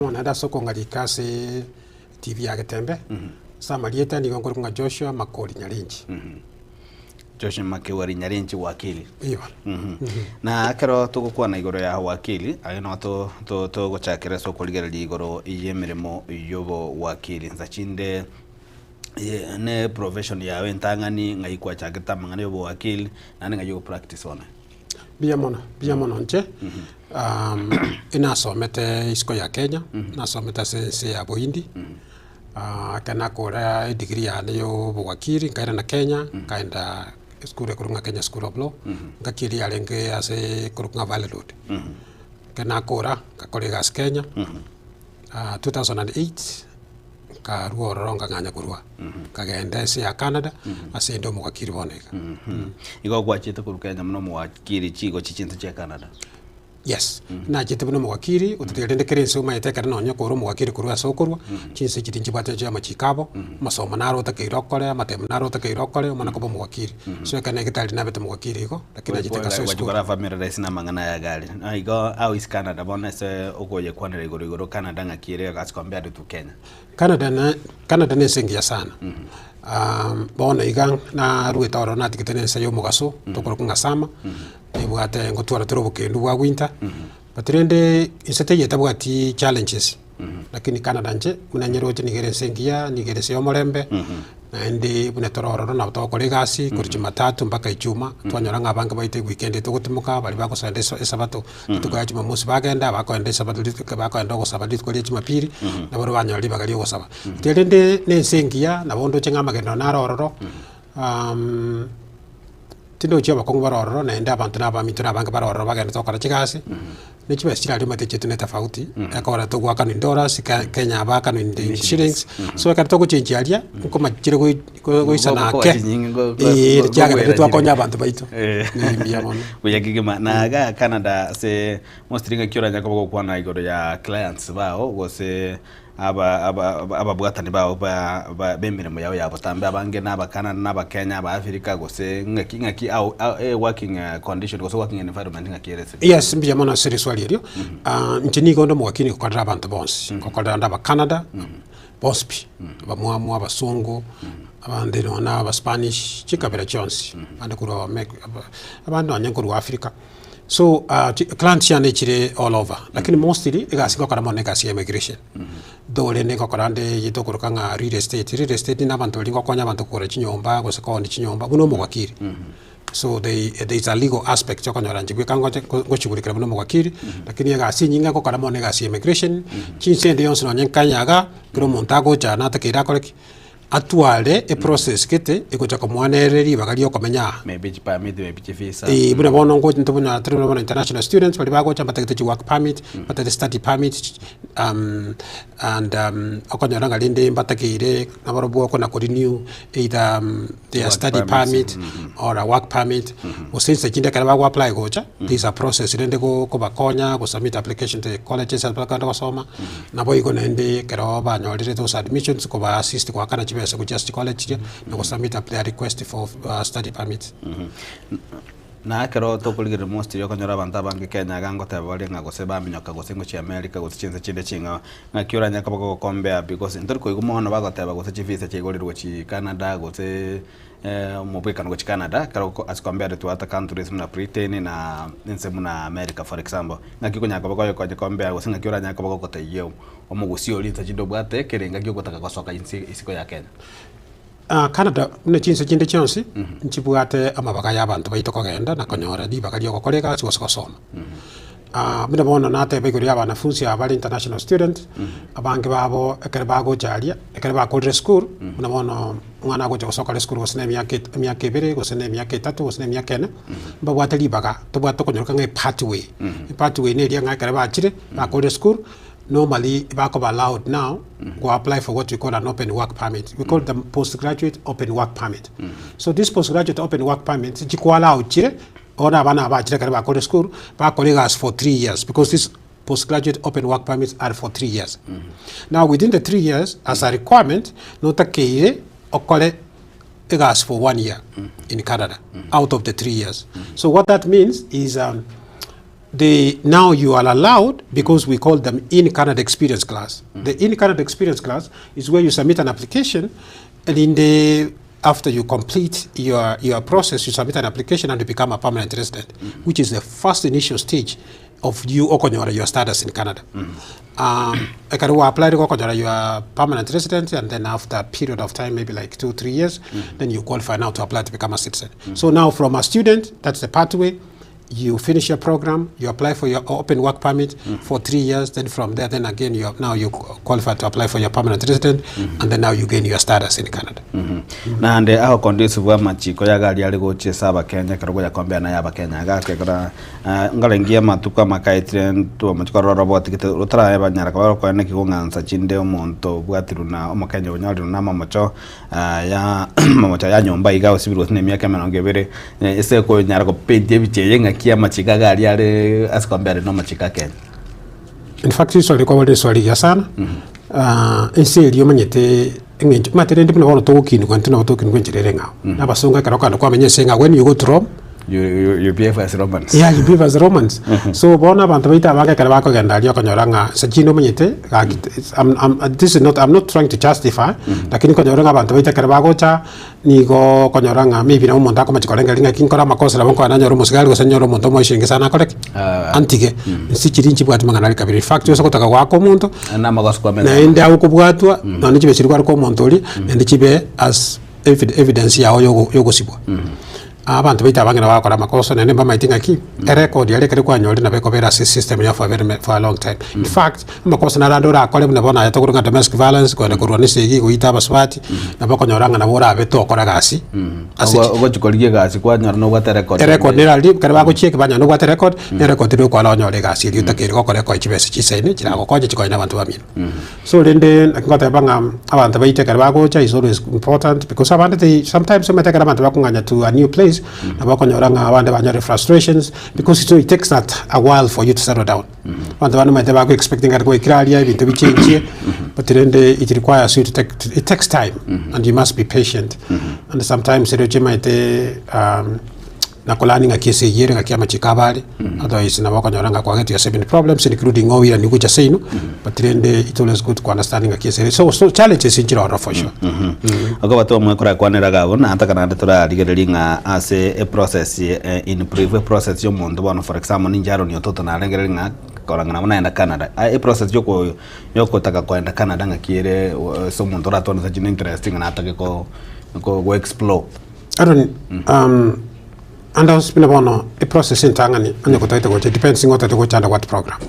Bono naende ase okong'arika ase TV ya Getembe, ase amarieta nigo nkorokwa ng'a Joshua Makori Nyarinchi. Joshua Makori Nyarinchi wakili. Igo. Na ekero togokwana igoro ya wakili, aye no to- to- togochakera ase okorigereria igoro y'emeremo y'obowakili. Nsa chinde ye- ne profession yago entang'ani ng'ai kwachagete amang'ana y'obowakili, naende ng'ai ogopractice bono? Mbuya mono, mbuya mono inche, enasomete isiko ya Kenya, nasomete ase ense ya Bohindi, ekero nakora edegree yane ya obowakili nkairana Kenya, nkaenda esukuru ekorokwa ng'a Kenya School of Law, engaki eria yarenge ase ekorokwa ng'a Valley Road. Ekero nakora, ngakora egasi Kenya, 2008. Nkarua ororo nkang'anya korwa, nkagenda ense ya Canada, ase inde omowakiri bono iga. Igo gwachete korwa Kenya buna omowakiri chigochi chinse chia Canada? Yes, nachete buna omowakiri, otatiga rende kera ense omanyete ekero nonye okore omowakiri korwa ase okorwa, chinse chiria nchibwate chia amachiko abo, amasomo naro otakeire okore, amatemo naro otakeire okore, omanye koba omowakiri. So ekero naigete aria nabete omowakiri igo, lakini nachete nkasoa Gwachia esukuru. kora familiarize na amang'ana aya iga aria. Na igo how is Canada bono ase okoyekwanera igoro igoro Canada ng'aki ere as compared to Kenya? Canada na Canada na ense engiya sana. Bono iga naruete ororo natigete na ense ya omogaso tokorokwa ng'a summer, ebwate ngotwara tore obokendu bwa winter, but rende ense teiyo etabwati challenges, lakini Canada inche buna nyeroche nigo ere ense engiya, nigo ere ense ya omorembe, naende buna tore ororo nabo togokora egasi korwa jumatatu mpaka ijumaa, twanyora ng'a abange baito ewikendi togotimoka, baria bagosenda esa esabato rituko ria jumamosi bagenda, abakoenda esabato rituko bakoenda ogosaba rituko ria jumapili, nabo banyora ribaga ria ogosaba. Riria rende na ense engiya, nabo ndoche ng'a amagenderero naro ororo, tindochi abakong'u bare ororo naende abanto na abaminto na abange bare ororo bagenderete gokora chigasi, ne chibesa chiria omanyete chiaito ne tofauti, ekogera togoakanwa in dollars, Ke- Kenya baakanwa in shillings, so ekero togochengi aria, nkomachire goi goisana ake, eh, ekiagera twakonya abanto baito, eh mbuya mono. Buya kegima. Na iga Canada ase mostly ng'aki oranyare koba gokwana igoro ya clients bao gose aba aba ababwatani bao ba ba bemeremo yao ya botambe abange na abacanada na abakenya aba Africa gose ng'aki ng'aki ao e working condition gose working environment ng'aki ere ase. Yes, mbuya mono ase riswali erio. Inche nigo onde omowakili ngokorera abanto bonsi, ngokorera ande abacanada, bonsi pi, abamwamu, abasongo, abande nonya na abaspanish, chikabira chionsi, abande korwa abande nonya nkorwa Africa. So clients chiane chire all over, lakini mostly egasi ngokora mono na egasi ya immigration. Though rende ngokora nde eye tokoroka ng'a real estate, real estate na abanto baria ngokonya abanto kogora chinyomba gose koonia chinyomba buna omowakiri. So they there is a legal aspect okonyora inche bweka ngoche ngoshughulikera buna omowakiri, lakini egasi enyinge ngokora mono na egasi ya immigration, chinse ende yonsi nonye Kenya igaa, ekero omonto agocha natakeire akore ki? Atware eprocess gete egocha komoanerera ribaga riokomenya aa. Maybe chipermit, maybe chivisa. Eeh buna bono ngo ntobuna tore bono international students baria bagocha mbatagete chi work permit, mbatagete study permit and okonyora ng'a rende mbatakeire nabarobwo okona ko renew either their Work study permits, permit or a work permit, gose inse chinde ekero bago apply gocha, there is a process rende go kobakonya go submit application to the colleges ase bakogenda gosoma. Naboigo naende ekero banyorire those admissions koba assist goakana chibesa gochia ase chicollege chiria na go submit their request for study permit. Na ekero tokorigereria mostly okonyora abanto abange Kenya iga ngoteba bare ng'a gose baminyoka gose ngochia America gose chinse chinde ching'ao, ng'aki oranyare koba gogokombea because ntori koigwa mono bagoteba gose chivisa chiaigorirwe gochia Canada gose omobwekano gochia Canada ekero as compared to other countries buna Britain na ense buna America for example. Ng'aki okonyara koba koyokombea gose ng'aki oranyare koba gogotebia omogusii oria inse chinde obwate ekerenga giogotaka gosoka inse isiko ya Kenya. Canada buna chinse chinde chionsi, nchibwate amabaga ya abanto baito kogenda na konyora ribaga ria ogokora egasi gose gosoma. Buna bono nateba igoro ya abanafunsi aba bare international students, abange babo ekero bagocha aria, ekero bakorire esukuru, buna bono omwana agocha gose okore esukuru gose na emiaka et emiaka ebere, gose na emiaka etato, gose na emiaka ene, mbabwate ribaga, tobwate tokonyoreka ng'a epathway. Epathway na eria ng'a ekero bachire, bakorire esukuru, normally bakoba allowed now go apply for what we call an open work permit. We call them postgraduate open work permit. So this postgraduate open work permit chiko allow chire bono abana aba bachire ekero bakorire esukuru, bakore egasi for 3 years because this postgraduate open work permits are for 3 years. Now within the 3 years as a requirement notakeire okore egasi for 1 year in Canada out of the 3 years. So what that means is um, They now you are allowed because we call them in Canada experience class. The in Canada experience class is where you submit an application erinde after you complete your your process you submit an application and you become a permanent resident which is the first initial stage of you okonyora your status in Canada. Ekero gwa applied gokonyora your permanent resident and then after a period of time maybe like 2, 3 years then you qualify now to apply to become a citizen. So now from a student that's the pathway you finish your program, you apply for your open work permit for 3 years, then from there, then again, you are, now you qualify to apply for your permanent resident, and then now you gain your status in Canada. Naende agokondisu bwa amachiko yagari are gochia abakenya ekero goyakombea naye abakenya agakegora ngarengia amatuko amakaetire ntwomochiko roro bwatigete otarabanyara koba rokoena kigong'ansa chinde omonto obwatirwe na omokenya onyorire na amamocho ya amamocho ya nyomba iga osibirwe ase na emiaka emerongo ebere ase okonyara kopaint ebicha eye ng'aki amachiko agari are ase kombea na amachiko a Kenya. In fact, riswali rikorwa riswali rigiya sana. Ense eria omanyete eng'encho omanyete rende buna bono togokinigwa intwe nabo togokinigwa enchera ere eng'ao. Na abasongo ekero okogenda kwamenya ense eng'ao when you go to Rome, You behave as Romans. Yeah, you behave as Romans. So bono abanto baito abange ekero bakogenda aria okonyora ng'a nse chinde omanyete gaki I'm, this is not, I'm not trying to justify, lakini okonyora ng'a abanto baito ekero bagocha nigo okonyora ng'a maybe nabo omonto akomachi korengereria ng'aki nkore amakosa nabo nkoenda nyore omosigari gose nyore omonto omoichenge sana akore ki? Antige. Nse chiria nchibwati mang'ana aria kabere. In fact ase gotaka goaka omonto, Na amagoso kwamenya. naende agokobwatwa, nonya chibe chiria kwareka omonto oria, naende chibe as evidence yao yogosibwa. Abanto baito abange nabo bagokora amakosa naende mbamaeti ng'aki, erecord yaria ekero kwanyorire nabo ekobera ase esystem yao for a very for a long time. In fact, amakosa naro ande orakore buna bono aye tokoroka ng'a domestic violence, kogenda korwana esegi, goita abasubati, nabo okonyora ng'a nabo orabe tokora egasi ase chi Ogochi korigia egasi kwanyora nobwate erecord. Erecord nere aria ekero bagochieka banyora nobwate erecord, na erecord eria okoara onyore egasi eria otakeire gokora ekoe chibesa chisaine chiragokonye chikonye na abanto bamino. So rende naki ngoteba ng'a abanto baito ekero bagocha is always important because abande they sometimes omanyete ekero abanto bakong'anya to a new place nabo okonyora ng'a abande banyore frustrations because it it takes that a while for you to settle down. Abanto bande omanyete bago expecting ng'a gwaikire aria ebinto bichenchie but rende it requires you to take it takes time and you must be patient and sometimes eroche omanyete na kolani ng'aki ase eyio ere ng'aki amachiko abo are, otherwise nabo okonyora ng'a kwagetire ase many problems including ng'a oiranie gocha seino, but rende it always good ko understand ng'aki ase ere. So so challenges nchire ororo for sure. Okobata omwe korakwanera iga abwo, nataka naende torarigererie ng'a ase eprocess in brief eprocess ya omonto bono for example ninche Aaron Ototo narengereria ng'a korang'ana buna naenda Canada, eprocess ya oko ya okotaka koenda Canada ng'aki ere ase omonto oratwane such an interest ng'a natake ko go explore. Aaron, ande onsi buna bono eprocess entang'ani onye gotagete gocha it depends ng'a otagete gocha under what program.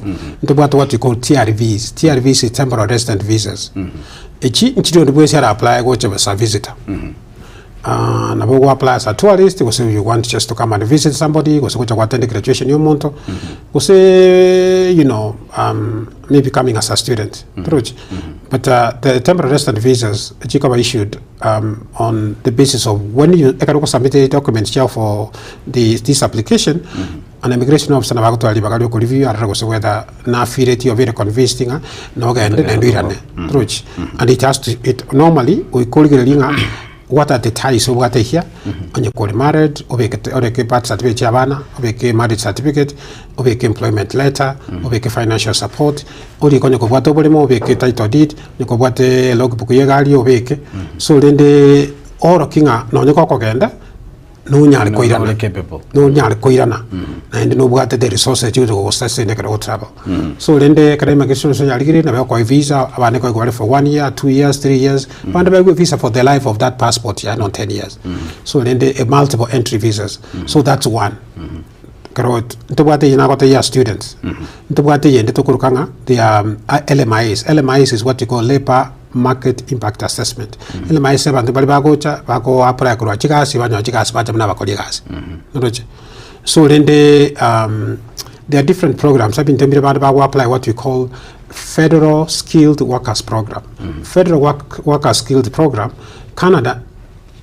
Ntobwate what we call TRVs, TRVs is temporary resident visas. Echi nchiri onde bwensi ara apply gocha as a visitor. Nabo ogo apply as a tourist gose you want just to come and visit somebody gose gocha go attend graduation ya omonto gose you know maybe coming as a student torochi. But the temporary resident visas chikoba issued on the basis of when you ekero okosubmit documents chiao for the this application an immigration officer nabo agotwara ribaga ria okoreview arore gose whether nafireti obeire convinced ng'a nogende naende oirane torochi and it has to it normally goika origererie ng'a what are the ties obwate here onye kore married obekete oreke birth certificate chia abana obeke marriage certificate obeke employment letter obeke financial support Orike onye kobwate oboremo obeke title deed, onye kobwate logbook ya egari obeke, so rende oorokie ng'a nonye gokogenda nonyare koirana, Nore capable. nonyare koirana naende nobwate the resources chigocha gogosustain ekero ogotravel. So rende ekero immigration officer yarigirie nabo ekoa evisa, abande nkoigwa bare for one year, 2 years, 3 years, abande baigwe evisa for the life of that passport yaani on 10 years. So rende e multiple entry visas, so that's one. Ekero ntobwate eyio nagotebia ya students, ntobwate eyende tokoroka ng'a they are LMIAs. LMIAs is what you call labour market impact assessment. LMIAs abanto baria bagocha bago apply korwa chigasi banyora chigasi bacha buna abakori egasi, oroche? So rende there are different programs ebinto mbire bande bago apply what we call federal skilled workers program. Federal work workers skilled program, Canada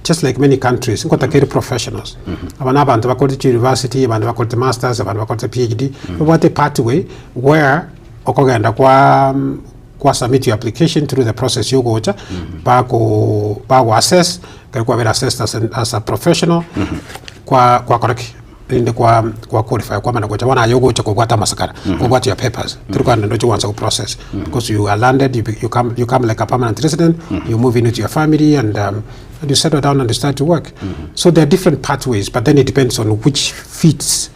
just like many countries ngotakeri professionals aba na abanto bakorete chiuniversity abande bakorete masters abande bakorete PhD babwate pathway where okogenda kwa kwa submit your application through the process yogocha bako bago assess ekero kwabera assessed as, an, as a professional kwa kwakora ki. Rende kwa kwa qualify kwamana gocha bono aye ogocha kobwata amasakara kobwata your papers tori kogenda ndoche gwansa go process because you are landed you, be- you come you come like a permanent resident you move in with your family and um, and you settle down and you start to work so there are different pathways but then it depends on which fits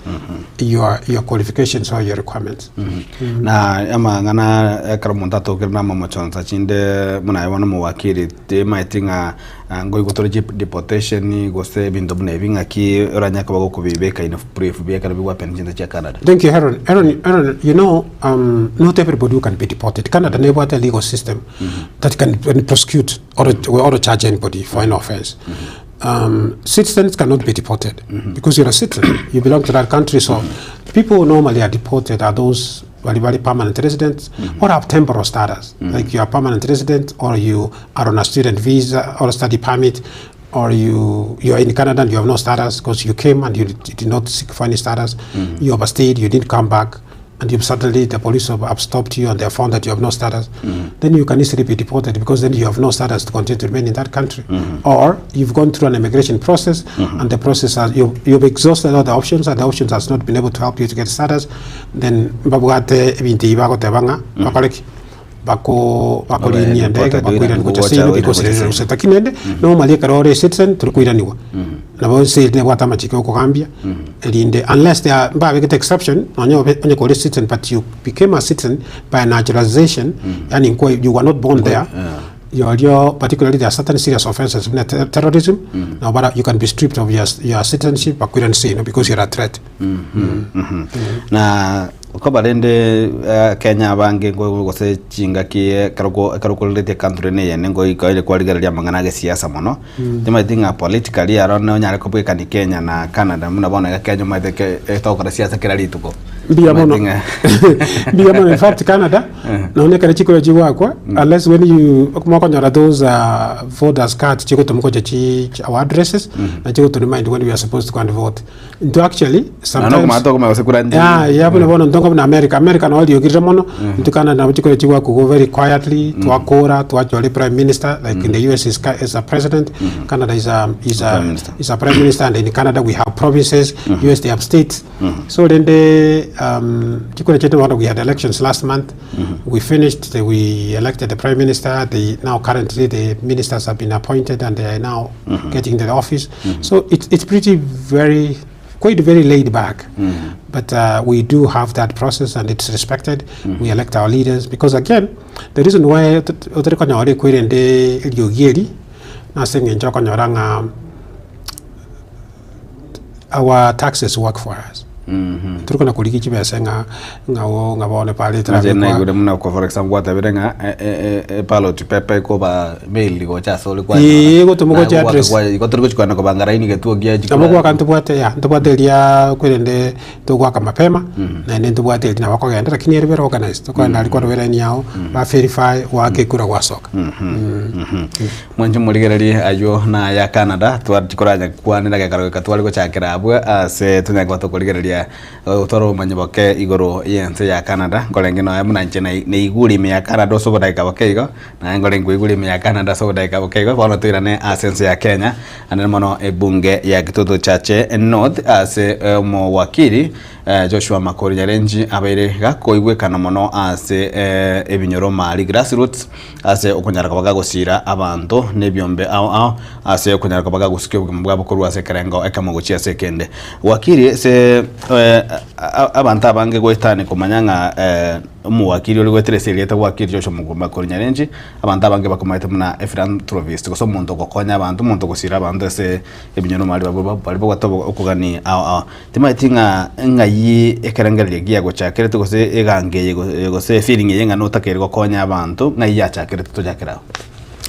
your your qualifications or your requirements Na amang'ana ekero omonto atokire na amamochonsa chinde buna aye bono omowakiri timaeti ng'a Ngoigwa tore chi deportation gose ebinto buna ebi ng'aki oranyare koba gokobibeka in brief bi ekero bigwapena chinse chia Canada. Thank you Aaron. Aaron, Aaron, you know um, not everybody who can be deported. Canada nebwate a legal system that can, can prosecute or, or charge anybody for any offense. Um, citizens cannot be deported because you're a citizen. You belong to that country. So people who normally are deported are those bari bare permanent residents or have temporal status. Like you are permanent resident or you are on a student visa or a study permit or you you are in Canada and you have no status because you came and you did, did not seek for any status. You overstayed, you didn't come back, and you suddenly the police have, have stopped you and they have found that you have no status. Then you can easily be deported because then you have no status to continue to remain in that country. Or you've gone through an immigration process and the process has, you, you've exhausted all the options and the options has not been able to help you to get status. Then babwate ebinto ebi bagoteba ng'a bakore ki? Bako bakorinia endege bakoirani gocha seino because rero gose lakini rende normally ekero ore citizen torikoiraniwa. Nabo ense eri nebwate amachiko yokogambia erinde unless they are mbabegete exception nonye obe onye kore citizen but you became a citizen by naturalization yaani nkwa you were not born there Yorio particularly there are certain serious offences buna terrorism nabo bara you can be stripped of your, your citizenship bakoirani seino because you're a threat. Na okoba rende eh, Kenya abange ngo- gose chingaki ekero ko- ekero okoreretie ecountry na eyende ngoika kwarigereria amang'ana a gesiasa mono timanyeti ng'a politically aro nonyare kobwekani Kenya na Canada buna bono iga Kenya omanyete ke togokora siasa kera rituko. Mbuya mono. Omanyete ng'a Mbuya mono in fact Canada nonya ekero chikura chigwakwa unless when you mokonyora those uh, voters cards chigotomwa gocha chi chi- our addresses na chigoto remind when we are supposed to go and vote. Intwe actually Naende sometimes okomanya tokomanya gose kura ndi Yeah, yeah, buna bono ntonga buna America. America noo riogirire mono. Intwe Canada nabo chikura chigwakwa igo very quietly, twakora, twachora prime minister, like in the US is, ca- is a president, Canada is a, is a, Prime minister. is a prime minister, and in Canada we have provinces, US they have states. So rende um, chikura chetu bono we had elections last month. We finished, the, we elected the prime minister. The, now currently the ministers have been appointed and they are now getting to the office. So it's, it's pretty very, quite very laid back. But uh, we do have that process and it's respected. We elect our leaders because again, the reason why otari konyora ekwerende eriogi eri, nase eng'encho okonyora ng'a our taxes work for us. Tori kona korigia chibesa ng'a ng'a oo ng'a bono pare Inche etraffic naigure buna ko for example gwatabire ng'a e- e- e- eballot paper ekoba mailed gocha ase ore Ee, egotomwa gocha address. Igo tori gochi kogenda kobanga laini getuo gia Nabo chikura. gwaka ntobwate ya ntobwate eria kwerende togoaka mapema naende ntobwate eria nabo okogenda lakini ere very organized okogenda aria kwarwa elaini yao ba verify goaka ekura gwasoka. Mwanche morigererie aywo naya Canada twatikoranya kwanera gekaro geka tware gochakera abwo ase tonyare koba tokorigereria gotwara obomanyi boke igoro y'ense ya Canada nkorenge nonya buna inche nai naigure ime ya Canada ase obodageka boke igo naye nkore nkoigure ime ya Canada ase obodageka boke igo bono toirane ase ense ya Kenya naende mono ebunge ya Kitutu Chache North ase omowakili Joshua Makori Nyarenchi abeire gakoigwekana mono ase ebinyoro Mari Grassroots ase okonyara koba gagosiira abanto na ebiombe ao ao ase okonyara koba gagosukia obogima bwabo korwa ase ekerengo ekemo gochia ase ekende. Wakili ase abanto abange goetania komanya ng'a omowakili oria goetera ase erieta Wakili Joshua Makori Nyarenchi, abanto abange bakomaete buna ephilanthropist gose omonto ogokonya abanto, omonto ogosiira abanto ase ebinyoro mari baria babwate okogania ao ao. Timanyeti ng'a ng'ai ekerengererio giagochakerete gose egango eye gose efeeling eye ng'a notakeire gokonya abanto, ng'ai yachakerete tochakere abwo.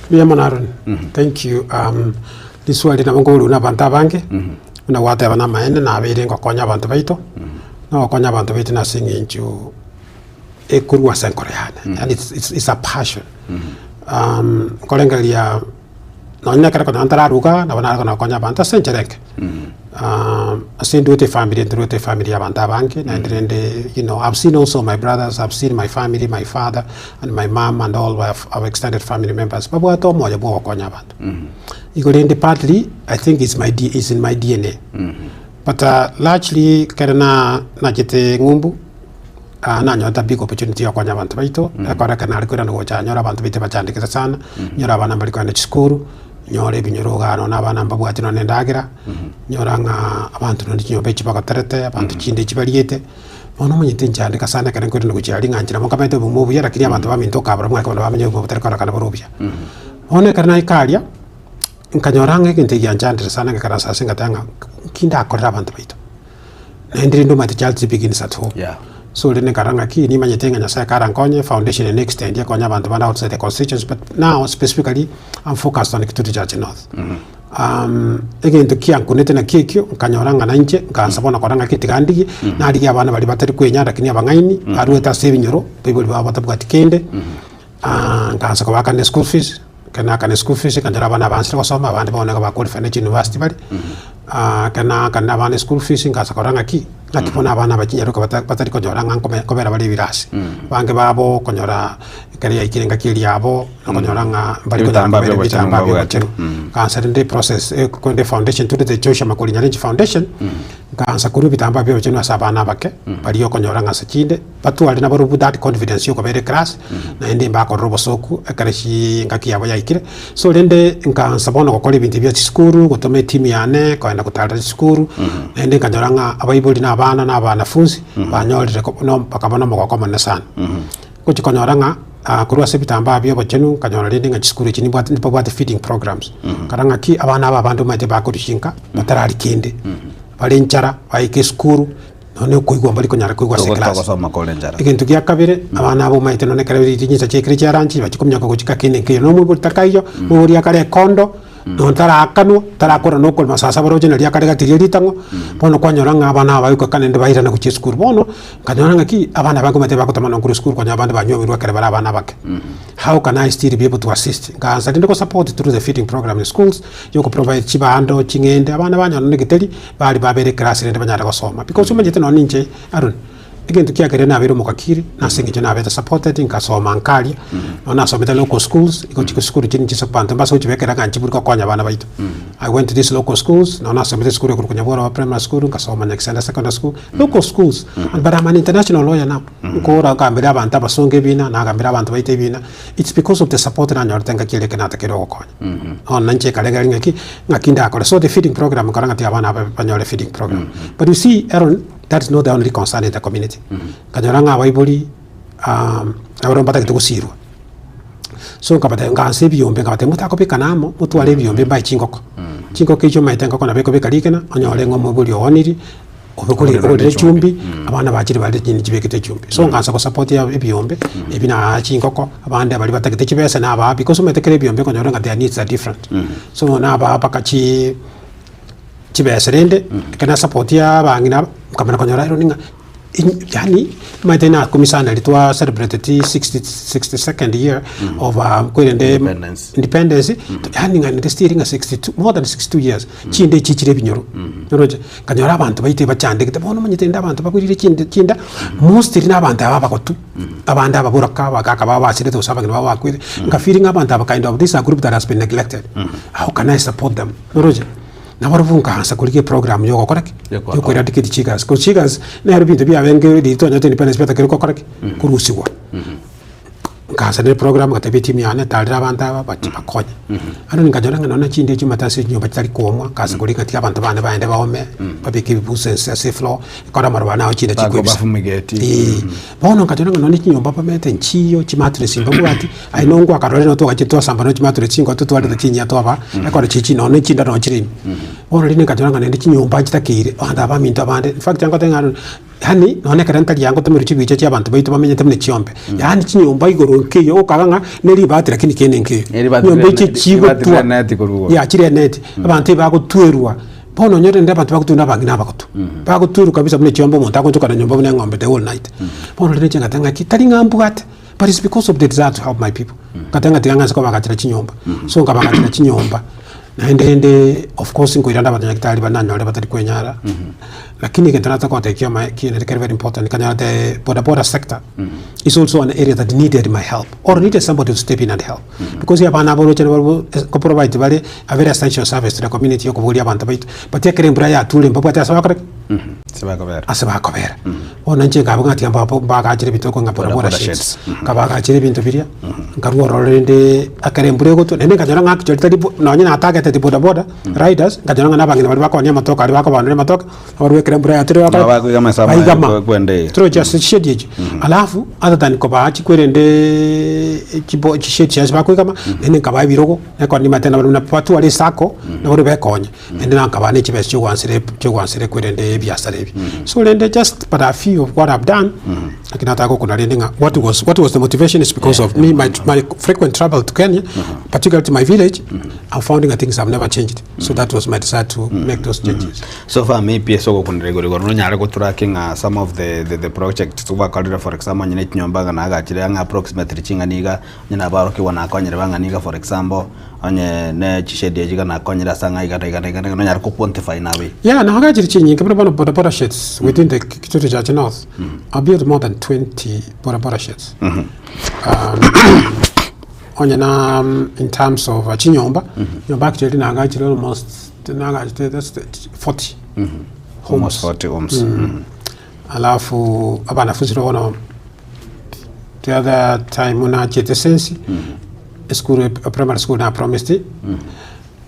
Mbuya mono Aaron, thank you riswali nabo nkoboria buna abanto abange, buna gwateba namaene nabeire ngokonya abanto baito, na ogokonya abanto baito nase eng'encho ekorwa ase enkoro yane, yaani it's a passion. Nkorengereria Nonya ekero konya ntararuga, nabo nare kona gokonya abanto ase enchera enke. Ase ndwete efamiri, ndwete efamiri ya abanto abange, naende rende you know, I've seen also my brothers, I've seen my family, my father and my mum and all our our extended family members, babwate omoyo bwa ogokonya abanto. Igo rende partly, I think it's my D, it's in my DNA. But largely ekero na nachete ng'umbu, nanyorete a big opportunity ya gokonya abanto baito, ekero ekero nare koirana gocha nyore abanto baito bachandekete sana, nyore abana mbari kogenda chisukuru, nyore ebinyoro igaa nonye abana mbabwati nonye na endagera, nyora ng'a abanto nonye chinyomba echi bagoterete, abanto chinde echi bariete, bono omanyete nchandeka sana ekero nkoirana gochia aria ng'a nchera nkamanyete obogima obuya lakini abanto baminto okabora buna ekero bamenye obogima botari kororekana bore obuya. Bono ekero naika aria, Nkanyora ng'a egento egianchandire sana ngekaransa ase ngateba ng'a nki ndakorere abanto baito. Naende rende omanyete charity begins at home. Yeah. So rende nkarora ng'aki nimanyete ng'a Nyasaye karankonye foundation eye extend ekonye abanto bande outside the constituency but now specifically I'm focused on Kitutu Church North. Egento kiankunete nakio ekio nkanyora ng'a nainche nkaansa bono korora ng'aki tiga ndigie, narigia abana baria batari kwenyara lakini abang'aini barwete ase ebinyoro, abaibori babo batabwati kende. Nkaansa kobaakana eschool fees, ekero naakana eschool fees nkanyora abana abansire gosoma abande bono nigo ba qualify ne chiuniversity bare, ekero naakana abana eschool fees nkaansa korora ng'aki, ng'aki bono abana aba chinyaroka bata batari konyora ng'a nkome nkobera bare ebirasi. Abange babo okonyora ekero yaikire engaki eria yabo, okonyora ng'a mbari konyara Ebitambaa kobera bia obochenu ebitambaa bia mbabwate. obochenu. Nkaansa rende eprocess korende efoundation torete Joshua Makori Nyarenchi Foundation, nkaansa korwa ebitambaa bia obochenu ase abana abake, baria okonyora ng'a ase chinde. Batware nabarobwo that confidence yokobera eclass, naende mbakorora obosoku ekero chingaki yabo yaikire. So rende nkaansa bono gokora ebinto bia chisukuru, gotoma etimu yane, kogenda gotarera chisukuru, naende nkanyora ng'a abaibori na abana na abanafunsi, banyorire ko no bakaba na omogoko omonene sana. Ngochia konyora ng'a korwa ase ebitambaa bia obochenu, nkanyora rende ng'a chisukuru echi nimbwate nibabwate feeding programs. Nkarora ng'aki abana aba abande omanyete bakorisia nka, batarari kende, bare nchara, baika esukuru. Nonya okoigwa mbari konyara koigwa ase Togo- class. Togosoma kore enchara. Egento gia kabere, abana aba omanyete nonya ekero rinyisa chiaikire chia lunch, bachia kominyoka gochia kakende nkeiyo. Na omoibori takaiyo, omoibori akare ekondo, nonya taraakanwa, tarakora na okorema saa saba roche naria akare gati ria ritang'o, bono kwanyora ng'a abana aba bagoika naende bairana gochia esukuru. Bono, nkanyora ng'aki, abana abange omanyete bagotama nonya korwa esukuru kwanyora abande banywomirwe ekero bare abana abake. How can I still be able to assist? Nkaansa rende gosupport through the feeding program in schools, ya okoprovide chibando, ching'ende, abana banyora nonya egeteri, Baria babere eclass rende banyare gosoma because omanyete nonye ninche Aaron egento kiagerire nabeire omokakiri nase eng'encho nabete supported nkasoma nkaria nonye nasomete local schools igo chisukuru chiria ninche abanto mbase gochibekera ng'a nchiburi gokonya abana baito. I went to these local schools nonye nasomete esukuru ekorokwa Nyabworoba primary school nkasoma Nyagisanda secondary school local schools but I'm an international lawyer now nkora ngambere abanto abasongo ebina nagambera abanto baito ebina it's because of the support nanyorete engaki eria ekero natakeire gokonya. Bono nainche nkarengereria ng'aki, ng'aki ndakore. So the feeding program nkora ng'a tiga abana aba banyore feeding program. But you see Aaron, that is not the only concern in the community. Nkanyora ng'a abaibori nabarabwo mbatagete gosirwa. So nkabatebia nkaansa ebiombe nkabatebia motakobekana amo, motware ebiombe mbae chingoko. Chingoko echio omanyete engoko nabo ekobeka rigena, onyore ng'a omoibori oonirie. Obekore ogorere echumbi, abana bachire bare chinde chibekete echumbi. So nkaansa gosupport ebiombe, ebi na chingoko, abande baria batagete chibesa nabaa because omanyete kera ebiombe okonyora ng'a their needs are different. So nabaa mpaka chi chibesa rende, ekero nasupportia abang'ina aba, nkamanya konyora ero ng'a yaani omanyete nakumia sana riria twa celebrateti sixty sixty second year of kwerende Independence. independence, yaani ng'a nende still ng'a 62 more than 62 years, chinde echi chire ebinyoro, oroche? Nkanyora abanto baito ebachandegete, bono omanyete rende abanto bakoirire chinde chinda, mostly na abanto aba abagotu, abande ababoraka, abagaka babo basirete gose abageni babo bakwete, nka feel ng'a abanto aba kind of this a group that has been neglected, how can I support them? Oroche? Nabarobwo nkaansa korigia eprogram ya ogokora ki? Ya Ya okoeradicate chigas, cause chigas nero ebinto biabenge riria twanyorete independence biatakire gokora ki? Korusigwa. Nkaansa ne program ngatebia etimu yane tarera abanto aba bache bakonye. Bono nkanyora ng'a nonya chinde chimate ase chinyomba chitari koomwa, nkaansa korika tiga abanto bane baende baome, babeke ebibusu ense ase efloor, ekore amaroba nao chinde chikwebisa. Bakobafumigeti. Eeh. Bono nkanyora ng'a nonya chinyomba bamete nchiyo, chimatress mbabwati, aye nongo akarorire noo twagachire twasamba nonya chimatress chingotu twareta chinyia twabaa, ekero chichi nonya chinda noo chire ime. Bono rende nkanyora ng'a naende chinyomba nchitakeire, abanto aba baminto abande, in fact ngoteba ng'a Yaani nonya ekero ntari ango tomerwe chibicha chia abanto baito bamenyete buna chiombe, yaani chinyomba igoro nkeiyo okaga ng'a ne ribati lakini kende nkeiyo. Ne ribati Nyomba rire echi ne- chigotwa ribati rire neti korwa igoro. ya chire neti, abanto ebagotwerwa, bono onyore rende abanto bagotwerwa na abang'ina abagotu, bagotwerwa kabisa buna chiombe omonto agochokana nyomba buna eng'ombe the whole night. Bono rende inche ngateba ng'aki tari ng'a mbwate, but it's because of the desire to help my people. Ngateba ng'a tiga ng'anse kobagachera chinyomba, so nkabagachera chinyomba. Naende rende of course nkoirande abanyagitari baria nanyore batari kwenyara, lakini egento nataka gotebia kioma kiane kere very important nkanyora the boda boda sector is also an area that needed my help or needed somebody to step in and help because abana aba oroche nabarobwo ko provide bare a very essential service to the community yokoboria abanto baito but ekero embura yature mbabwate ase bakore ki? Ase bakobera. Ase bakobera. Bono inche nkaba ng'a tiga mbapo mbagachere ebinto ekong'a Boda boda boda boda sheds. sheds. Nkabagachera ebinto biria, nkarwa ororo rende ekero embura egotwa, naende nkanyora ng'a actually tari bo nonye na targeted boda boda riders, nkanyora ng'a na abang'ina baria bakonia amatoke aria bakobaonera amatoke, abarwa ekero embura yature Nabo bakore ki? bakoigama ase amaye Baigama. kwe- kwenda eye. Torochi ase chishedi echi. Alafu other than kobaa chikwerende chibo chishedi ase bakoigama, naende nkabaa ebirogo, ekero nimanyete nabo buna batware esacco, nabo bekonye. Naende nankaba ne chibesa chi'ogwansera chi'ogwansera ekwerende ebiasara ebi. So rende just but a few of what I've done, lakini nataka gokuna rende ng'a what was what was the motivation is because of me my, my frequent travel to Kenya, particularly to my village, I'm finding that things have never changed. So that was my desire to make those changes. So far maybe ase ogokunera igoro igoro nonyare goturake ng'a some of the, the, the projects gwakorire for example onye ne chinyomba ng'a nagachire ang'e approximately ching'ana iga onye nabarokigwa nakonyire bang'ana iga for example Onye ne chishedi echi iga nakonyire ase ang'e iga na iga na iga na iga, nonyare ko quantify nabe. Yeah, nagachire chinyinge buna bono boda boda sheds within the Kitutu Church North. I built more than 20 boda boda sheds. Um, onye na um, in terms of uh, chinyomba, nyomba actually nagachire almost nagachire that's the 40 Almost homes. 40 homes. Alafu abanafunzi bono the other time nachete sensi Esukuru e primary school na promised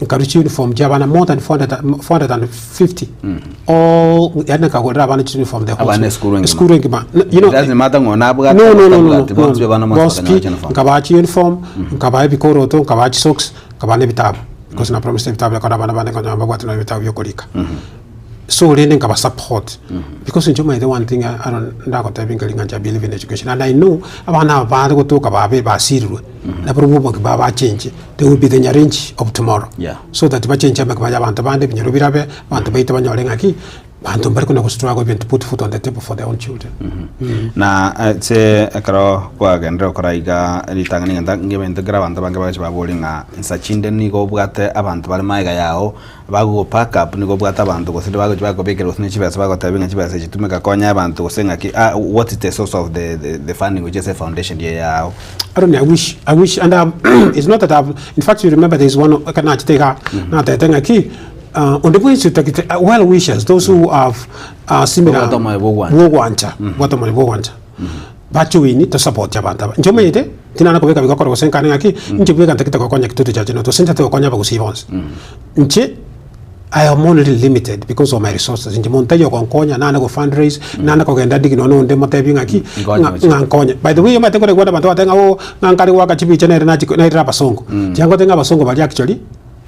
nkarwa chiuniform chia abana more than 400 450 all yaani nkagorera abana chiuniform the whole Abana school. esukuru engima. Esukuru engima No, you know, It doesn't matter ng'o nabwate no, no, no, no, no, atabwati, bonsi no. abana bonsi Bonsi bakanyora pi, uniform. nkabaa chiuniform nkabaa ebikoroto nkabaa chisocks nkabaa na ebitabu because na promised ebitabu ekero abana bande nkonyora mbabwate nonye ebitabu bia okorika So rende nkaba support because inche omanyete one thing Aaron ndagotebia nkeri ng'a inche I believe in education and I know abana aba bare gotoka babe basirirwe nabarobwo obogima babo bachenche they will be the nyarenchi of tomorrow Yeah. so that bachenche amagima ya abanto bande ebinyoro birabe abanto baito banyore ng'aki banto mbare kona go struggle even to put food on the table for their own children. Na ase ekero kwagenderire gokora iga ritang'ani egento ngebento ekero abanto abange bagocha baboria ng'a insa chinde nigo obwate abanto bare magega yao Bagogo pack up nigo obwate abanto gose bagochi bakobekera gose ne chibesa bagotebia ng'a chibesa echi tumeka konya abanto gose ng'aki ah what is the source of the the the funding gochia ase efoundation eye yao. I don't know, I wish, I wish, and I've, it's not that I've, in fact, you remember there's one, ekero nachete igaa, natebete ng'aki, uh, onde bwensi otagete, uh, well wishers, those who have uh, similar, Obwate omoyo bwa ogwancha. bwa ogwancha, obwate omoyo bwa ogwancha, bajoini tosapotie abanto aba. Inche omanyete, tinana kobeka bigokora gose nkane ng'aki, inche bweka ntagete gokonya kitutu chache not gose ntagete gokonya abagusii bonsi. Inche, I am only limited because of my resources, inche monto taiyo ogonkonya, nane go fundraise, nane kogenda dig nonye onde motebie ng'aki, Nkonye ng'a gochia. ng'a nkonye. By the way omanyete kore igwete abanto bagoteba ng'a oh, ng'a nkare goaka chibicha nere nachi nairire abasongo. Tiga ngotebi ng'a abasongo baria actually,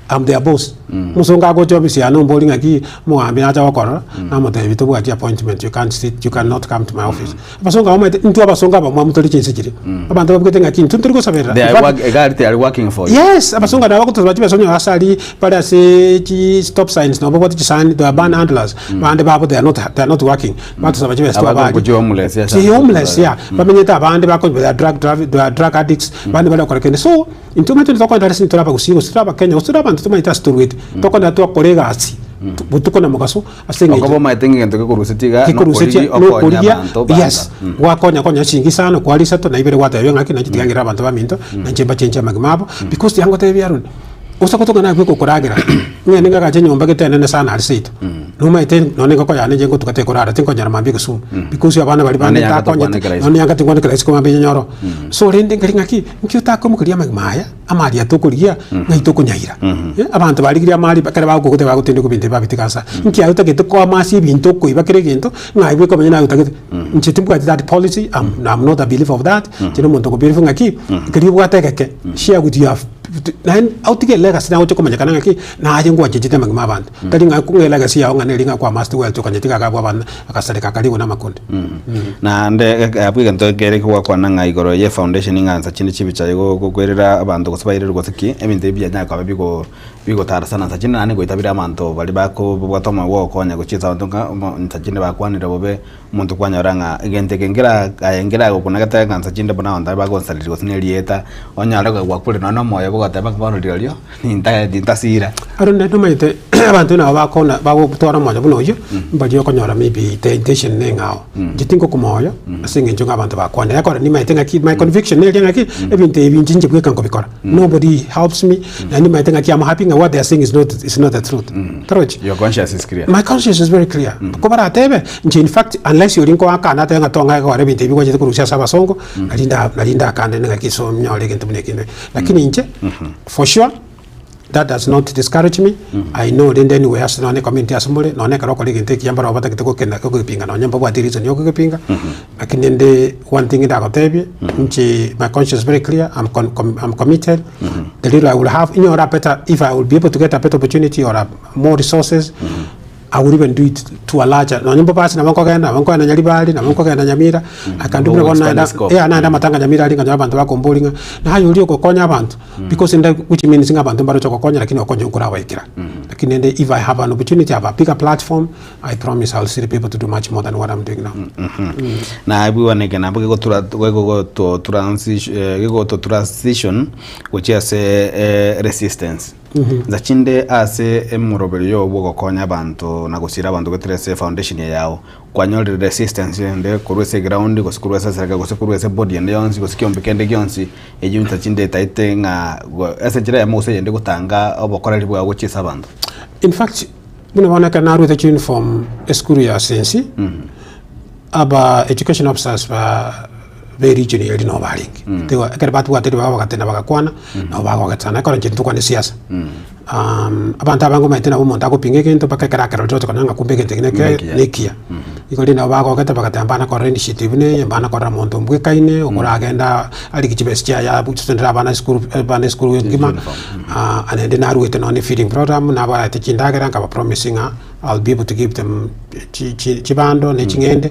I'm their boss. Omosongo agocha ofisi yane ombori ng'aki omogambi nacha gokorora, namotebi tobwati appointment you can't sit, you cannot come to my office. Abasongo aba omanyete intwe abasongo abamwamu tore chinse chiria. Abanto babugete ng'aki intwe ntori gosaberera. They In are fact, work egari they are working for you. Yes, abasongo nabo bagotosaba chibesa onye ase aria bare ase chi stop signs nabo babwate chisani they are ban handlers bande babo they are not they are not working batosaba chibesa Abande twabaaria. okochia homeless ase Chi homeless yeah bamenyete abande bako they are drug drug they are drug addicts bande bare gokora kende so Intwe omanyete onye tokoenda ase intwe tore abagusii gose tore abakenya gose tore abanto tomanyete ase torwete, tokogenda twakora egasi botuko na mogaso ase eng'encho Okoba omanyete ng'a egento gekorusetie iga gekorusetie nokorigia okonya nokorigia abanto banga. yes gwakonya konya chingi isano kwari isato na ibere gwatebia ng'aki nainche tiga ng'irere abanto baminto nainche mbachenche amagima abo because tiga ngotebie Aaron ose gotoka naye bweka okoragera ng'ende ng'agache enyomba gete enene sana aria seito nomanyete nonye engoko yane inche ngotuka tekorara tinkonyora mambia egesumu because abana baria bande Nonye yanga ntakonyete tokwana ekero nonye yanga tinkwana ekero isiko mambia nyenyore oo. So rende nkari ng'aki, nki otakoimokeria amagima aya, amari aya tokorigia, ng'ai tokonyaira? Eh, abanto barigirie amari ekero bagokwa bagotindekwa ebinto ebi babitiga ase aa. Nki aye otagete koamasia ebinto okoiba kera egento, ng'a aye bweka omanye naye otagete. Inche timbwati that policy, I'm, I'm not a believer of that, inche na omonto okobelieve ng'aki, keria obwate egeke, share with your naende otige elegacy naye oche komanyekana ng'aki, naye ngwachechete amagima a abanto. Tari ng'a ng'a elegacy yago ng'a neri ng'a kwamaste wealth okanyetiga iga abwo abana agasareka akarigwa na amakonde. Naende abwo egento kere kegwakwana ng'a igoro ye foundation ng'a nsa chinde chibicha igo gokwerera abanto gose bairerwe gose ki, ebinto ebi bianyare koba bigo. Bigotara sana nsa chinde naende goitabire abanto baria bakobwata omoyo bwa ogokonya gochia ase abanto ng'a omo nsa chinde bakwanire bobe, omonto kwanyora ng'a egento eke nkera aye nkeragokuna getebe ng'a nsa chinde buna abanto aba bagonsariri gose na erieta, onyore ng'a gwakure nonye na omoyo bogoteba ng'a bono rirorio ninta nintasira. Aro nde nomanyete abanto nabo bakona bagotwara omoyo buna oyio, mbaria okonyora maybe the intention neng'ao. Inche tingokwa moyo ase eng'encho ng'a abanto bakwanire, ekero nimanyete ng'aki my conviction neria ng'aki, ebinto ebi inche inche bweka nkobikora. Nobody helps me, naende nimanyete ng'aki am happy ng'a what they are saying is not, is not the truth. Torochi? Your conscience is clear. My conscience is very clear. Ko baratebe, inche in fact unless oria nkoakana atebe ng'a tong'ae gokora ebinto ebi gwachete korusia ase abasongo, nari nda nari ndakane ng'aki so nyore egento buna ekio. Lakini inche, for sure, that does not discourage me, I know rende anyway ase nonye community ase more, nonye ekero okora egento ekiya mbaro batagete gokena gokegepinga nonye mbabwati reason ya okogepinga, lakini rende one thing ndagotebie, inche my conscience is very clear, I'm con com I'm committed, the little I will have, inyore a better if I will be able to get a better opportunity or a more resources, I will even do it to a larger nonye mbobe ase nabo nkogenda, nabo nkogenda Nyaribari, nabo nkogenda Nyamira, I can do buna bono Expand naenda the scope. yeah naenda amatanga Nyamira aria nkanyora abanto bakomboria ng'a naye oria ogokonya abanto because inde which means ng'a abanto mbaroche ogokonya lakini okonya nkorabaikera. Lakini rende if I have an opportunity, I have a bigger platform, I promise I will still be able to do much more than what I'm doing now. Na ebigwana eke nabo gegotura gegoto transi gegoto transition gochia ase eh, resistance. Nsa chinde ase emoroberio bw'ogokonya abanto na gosira abanto goetera ase foundation eye yao, kwanyorire resistance ende korwa ase eground gose korwa ase eserikari gose korwa ase body ende yonsi gose kiombe kende gionsi, eywo nsa chinde etaete ng'a go ase enchera eyemo gose eyende gotanga obokoreri bwao gochia ase abanto. In fact, buna bono ekero narwete chiuniform esukuru ya Sensi, aba education officers ba be region eria nabo barenge. Tigo ekero batwate ribaga bagatenda bagakwana, nabo bagogetsana. Ekero inche ntokwane siasa, abanto abange omanyete nabo omonto agopinga egento mpaka ekero akerorire oche konyora ng'a kumbe egento eke neke Nekiya. nekiya. Igo rende nabo bagogete bagateba mbana korora initiative buna eye, mbana korora monto mbwekaine, okoragenda arike chibesa chiaye abusonere abana esukuru abana esukuru engima, naende narwete nonye feeding program, nabaete chindagera nkaba promise ng'a I will be able to give them chi chi chibando ne ching'ende,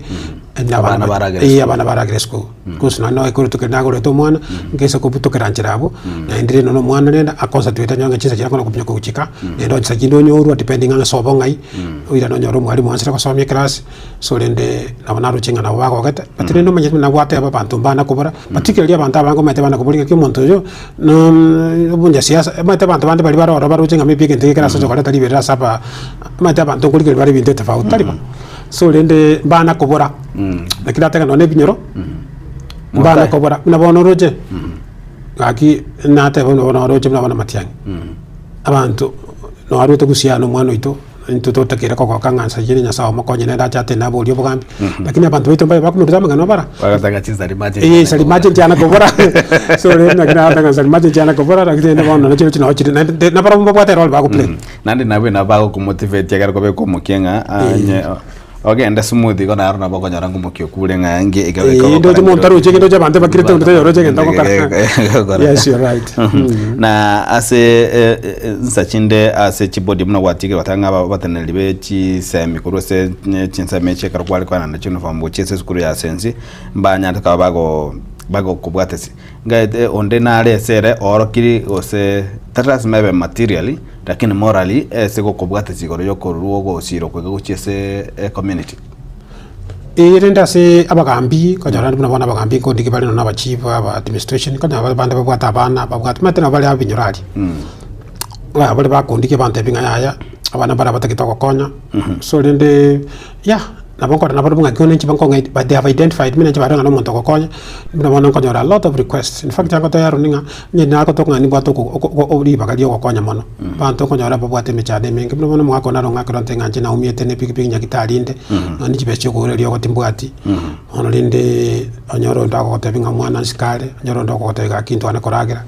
na Abana baragere eh, esukuru. abana baragere esukuru. Because nonye noe korwa rituko nagorete omwana, ngese kobutokera nchera abwo, naende rende nonye omwana rende aconcentrate anyore ng'a chinsa chiria akona kobunya kogochika, naende onye chinsa chinde onyorwa depending ng'a sobo ng'ai, oirane onyore omwalimu oansire gosomia eclass, so rende nabo naroche ng'a nabo bagogete, but rende omanyete buna gwateba abanto mbana kobora, particularly abanto abange omanyete bana koboria ng'aki omonto oyo omonyasiasa, omanyete abanto bande baria bare ororo baroche ng'a maybe egento eke kere ase okoreta riberera ase aba, omanyete abanto nkorigereria bare ebinto etofauti, tari bo? So rende mbana kobora, naki nateba nonye na ebinyoro, mbana kobora, buna bono oroche, gaki nateba buna bono oroche buna bono amatiang'i, abanto narwete gusii aa na omwana oito. Intwe totakeire kogoka ng'a nsa eyio Nyasae omokonye naende ache atende aborie obogambi, lakini abanto baito mbaye bakomoruta amang'ana obara. Bagataka chinsari mache Eh, nsari mache nchiana kobora. So rende naki nagataka nsari mache nchiana kobora, lakini rende bono nachio chino chire naende nabarabwo mbabwate erole bagoplay. Naende nabwo nabo bagokomotivate ekero kobeka omokia ng'a onye ogende smooth igo naro nabo okonyora ng'a omokia okure ng'a nge eke Eh, ndoche monto aroche egento chia abanto bakirete onde taiyo oroche egento agokora. Yes, you're right. Na ase eh, eh, nsa chinde ase chibodi buna gwatigire goteba ng'a abateneneri be chisemi korwa ase eh, chinsemo echi ekero kware koenana chiuniform gochia ase esukuru ya sensi mbanyarete koba bago bagokobwatesi ngaete onde nare ase ere oorokiri gose tari lasima ebe materially lakini morally ase gokobwatesi igoro yokorwa ogosira okwo iga gochia ase ecommunity. Ee rende ase abagambi, konyora buna bono abagambi nkondigia bare nonya na abachief, aba administration, konyora bande babwate abana, babwate omanyete nabo bare abinyoro aria. Ng'a bare bakondigia bantebia ng'a yaya, abana mbare abatagete ogokonya, so rende yah, nabo nkorora nabarobwo ng'aki bono inche bankong'aini but they have identified me na inche barore ng'a na omonto ogokonya, buna bono nkonyora a lot of requests. In fact agotebia Aaron ng'a, onye nagotoka ng'a nimbwate oko oko ribaga ria ogokonya mono. Abanto okonyora babwate emechando emenge, buna bono omogaka one arong'akera onte ng'a inche naumiete ne epikipiki nyagitari inde, nonya ne chibesa chia okogora eriogo timbwati, bono rende onyore onde agogotebia ng'a omwana nsikare, onyore onde ogogotebia gaki ntwane koragera,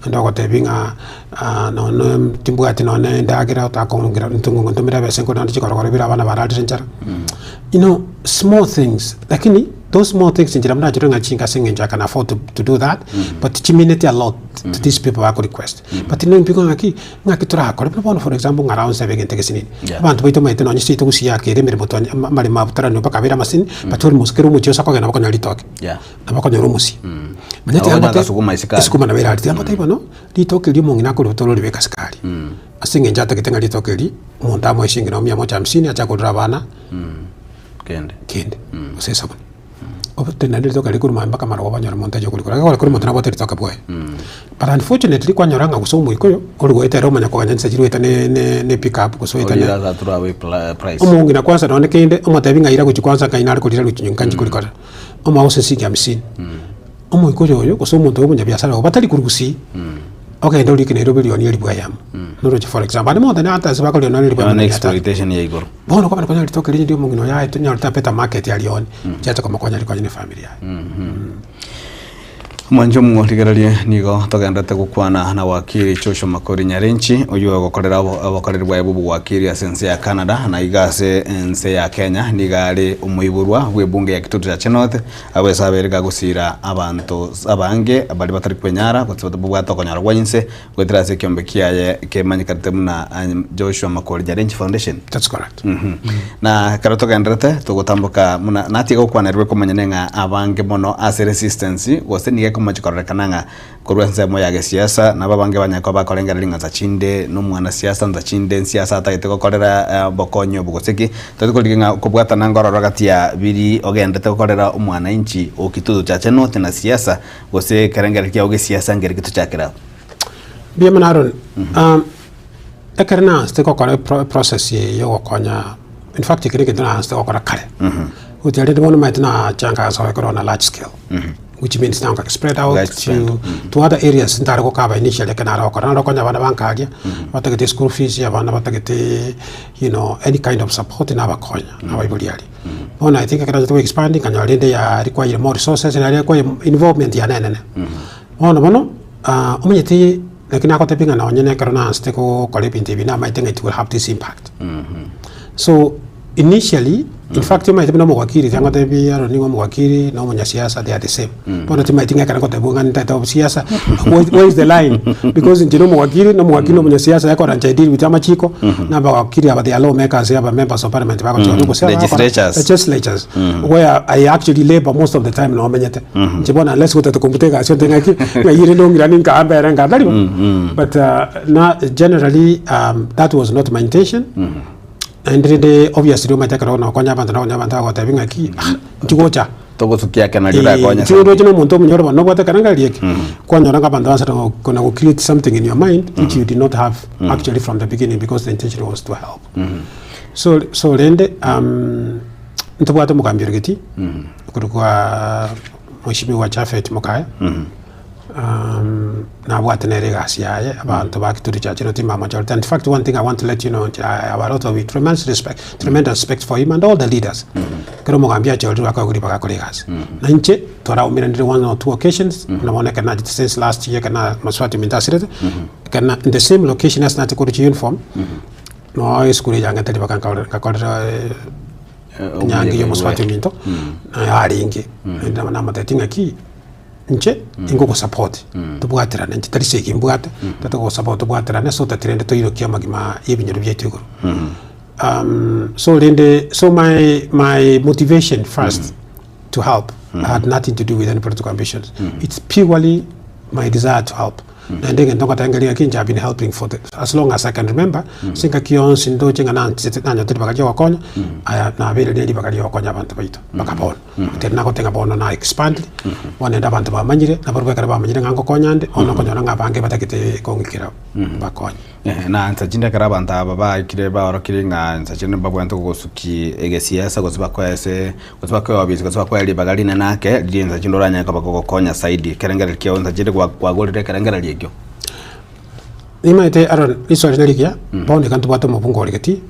onde ogotebia ng'a nonye timbwati nonye endagera otakongera ntomere ebesa nkore naende chikorokoro ibere abana bararire enchara. You know small things lakini those small things inche nabo nachorire ng'a chinka ase eng'encho I can afford to to do that, but chimineti a lot to these people bako request. But nimbigwe ng'aki, ng'aki torakore buna bono for example ng'a round sebe egento egesinini. Yeah. Abanto baito omanyete nonye seito gusii yakere emeremo twanye ama- amaremo abwo taranywa mpaka abere amasini, but almost kera omochie ase okogenda bakonyora ritoke. Yeah. Nabo okonyora omosie. Manya Nabo tiga okonyora ngote- esukuma isiko aria. esukuma nabo erari. Tiga ngotebi bono, ritoke erio omong'ina akoributora oribeka sukari. Ase eng'encho atagete ng'a ritoke eri, omonto amoe shilingi nonye mia moja hamsini ache agorere abana Kende. kende, gose esabuni. Obote naende ritoke rikorwa mambia mpaka marogoba onyore monto aye okorikora. Ekero korwa omonto nabwate ritoke bwoye. But unfortunately kwanyora ng'a gose omoika oyo, ore goeta ere omanya koganya chinsa chiria oeta ne ne ne pick up gose oeta ne Orira ase ature abe pla price. omong'ina kwanza nonye kende, omotebi ng'a ira gochia kwanza nkai nare korira rochio nka nchi korikora. Omoa gose shilingi hamsini. Omoika oyo oyo gose omonto oyo omonyabiasara oyo batari korwa gusii, ogende orike Nairobi rioni elifu eyemo, noroche for example. Ande monto nere ase bakoria nonye elifu Eno eyemo ne na mia tano. exploitation ya igoro. Bono kwamanya konyora ritoke riria ria omong'ina oyo aetwe onyorete a better market arioni, riacha komokonya rikonye ne efamiri yaye. Omwancho omorigererie nigo togenderete gokwana na wakili Joshua Makori Nyarinchi oyio ogokorera obokoreri bwaye bw'obowakili ase ense ya Canada na iga ase ense ya Kenya nigo are omoiborwa bw'ebunge ya Kitutu Chache North abwo ase abere gagosira abanto abange baria batari kwenyara gose babwate okonyora kwa inse goetera ase ekiombe kiaye kemanyekanete buna Joshua Makori Nyarinchi Foundation. That's correct. Na ekero togenderete togotamboka buna natiga gokwana erio komanya ng'a abange mono ase resistance gose nigo ekomochi kororekana ng'a korwa ensemo ya gesiasa nabo abange banyare koba bakorengereria ng'a nsa chinde na omwanasiasa nsa chinde nsiasa atagete gokorera obokonyi obo gose ki, tari korigia ng'a okobwatana nkororo gati ya biri ogendete gokorera omwananchi o Kitutu Chache North na siasa gose ekerengererio kiago gesiasa nkeri getochakere abwo. Mbuya mono Aaron. Ekero naanchete gokora epro eprocess eye ya ogokonya, in fact ekero egento naanchete gokora kare, gochia rende bono omanyete nacha nkasoa ekero on a large scale, which means now nka spread out Large scale, to to other areas ntare gokaba initially ekero nare gokora, nare gokonya abana ba nkaria, batagete school fees, abana batagete you know any kind of support nabakonya, nabaibori aria. Bono I think ekero nachete go expand nkanyora rende ya require more resources, nari require involvement yane enene. Bono bono, omanyete. Naki nagotebia ng'a nonye nekero naanchete gokora ebinto ebi namaete ng'a it will have this impact. So initially, in fact omanyete buna omowakili riria ngotebia Aaron nigo omowakili na omonyasiasa they are the same. Bono timaeti ng'a ekero ngotebigwa ng'a nintete obosiasa where where is the line? Because inche na omowakili, na omowakili na omonyasiasa ekora inche I deal with amachiko, na abawakili aba they are law makers aba members of parliament bagochorwa gose abakora Legislatures. legislatures where I actually labour most of the time nomenyete. Inche bono unless gotete kombuta egasi onte ng'aki, ng'ai rende ong'iranie nkaamba ere nkaa tari bo. But na generally that was not my intention, naende rende obviously omanyete ekero nokonya abanto nokonya abanto bagotebia ng'aki ah inchi gocha. Togosukia eke nario orakonye Inche oroche na omonto omuya ore bono nobwate ekerengererio eke, kwanyora ng'a abanto baansa kona go create something in your mind which you did not have actually from the beginning because the intention was to help. So so rende ntobwate omogambi ore Okorokwa Mheshimiwa Japhet Mokaya, nabwate nere egasi yaye, abanto ba Kituri Church North mbamochorete. And in fact one thing I want to let you know inche I have a lot of tremendous respect, tremendous respect for him and all the leaders. Ekero omogambi achorirwe akoegwa ribaga akore egasi. Na inche twaraumeranire one or two occasions, buna bono ekero nachete since last year ekero na Mosubati ominto asirete, ekero na in the same location ase nachete korwa chiuniform, noo esukuru eye yang'ete ribaga nkakorera nkakorera enyangi y'omosubati ominto, naye arenge, naende nabo namotebetie ng'aki, inche ningogosupport, tobwaterane inche tari segi mbwate, tata gogosupport tobwaterane so that rende toirokie amagima ya ebinyoro biaito igoro. So rende, so my my motivation first to help had nothing to do with any political ambitions, it's purely my desire to help. Naende egento ngoteba ng'a riria inche have been helping for the as long as I can remember, ase engaki yonsi ndoche ng'a nanchete nanyotire ribaga riogokonya, aya nabeire ne ribaga riogokonya abanto baito mpaka bono. Tari nagoteba ng'a bono na expandire, bono naende abanto bamanyire, nabarabwo ekero bamanyire ng'a ngokonya nde, bono okonyora ng'a abange batagete kong'ikera mbakonye. Eeh, na nsa chinde ekero abanto aba baikire baorokire ng'a nsa chinde mbabwenerete kogosuki egesiasa gose bakoe ase Gose bakoe obisi gose bakoe ribaga rinene ake, riria ensa chinde oranyare koba kogokonya zaidi, ekerengererio kiao ensa chinde kwa kwagorire ekerengererio ekio. Nimaete Aaron, riswali nari rigiya, bono iga ntobwate omobunge ore getii,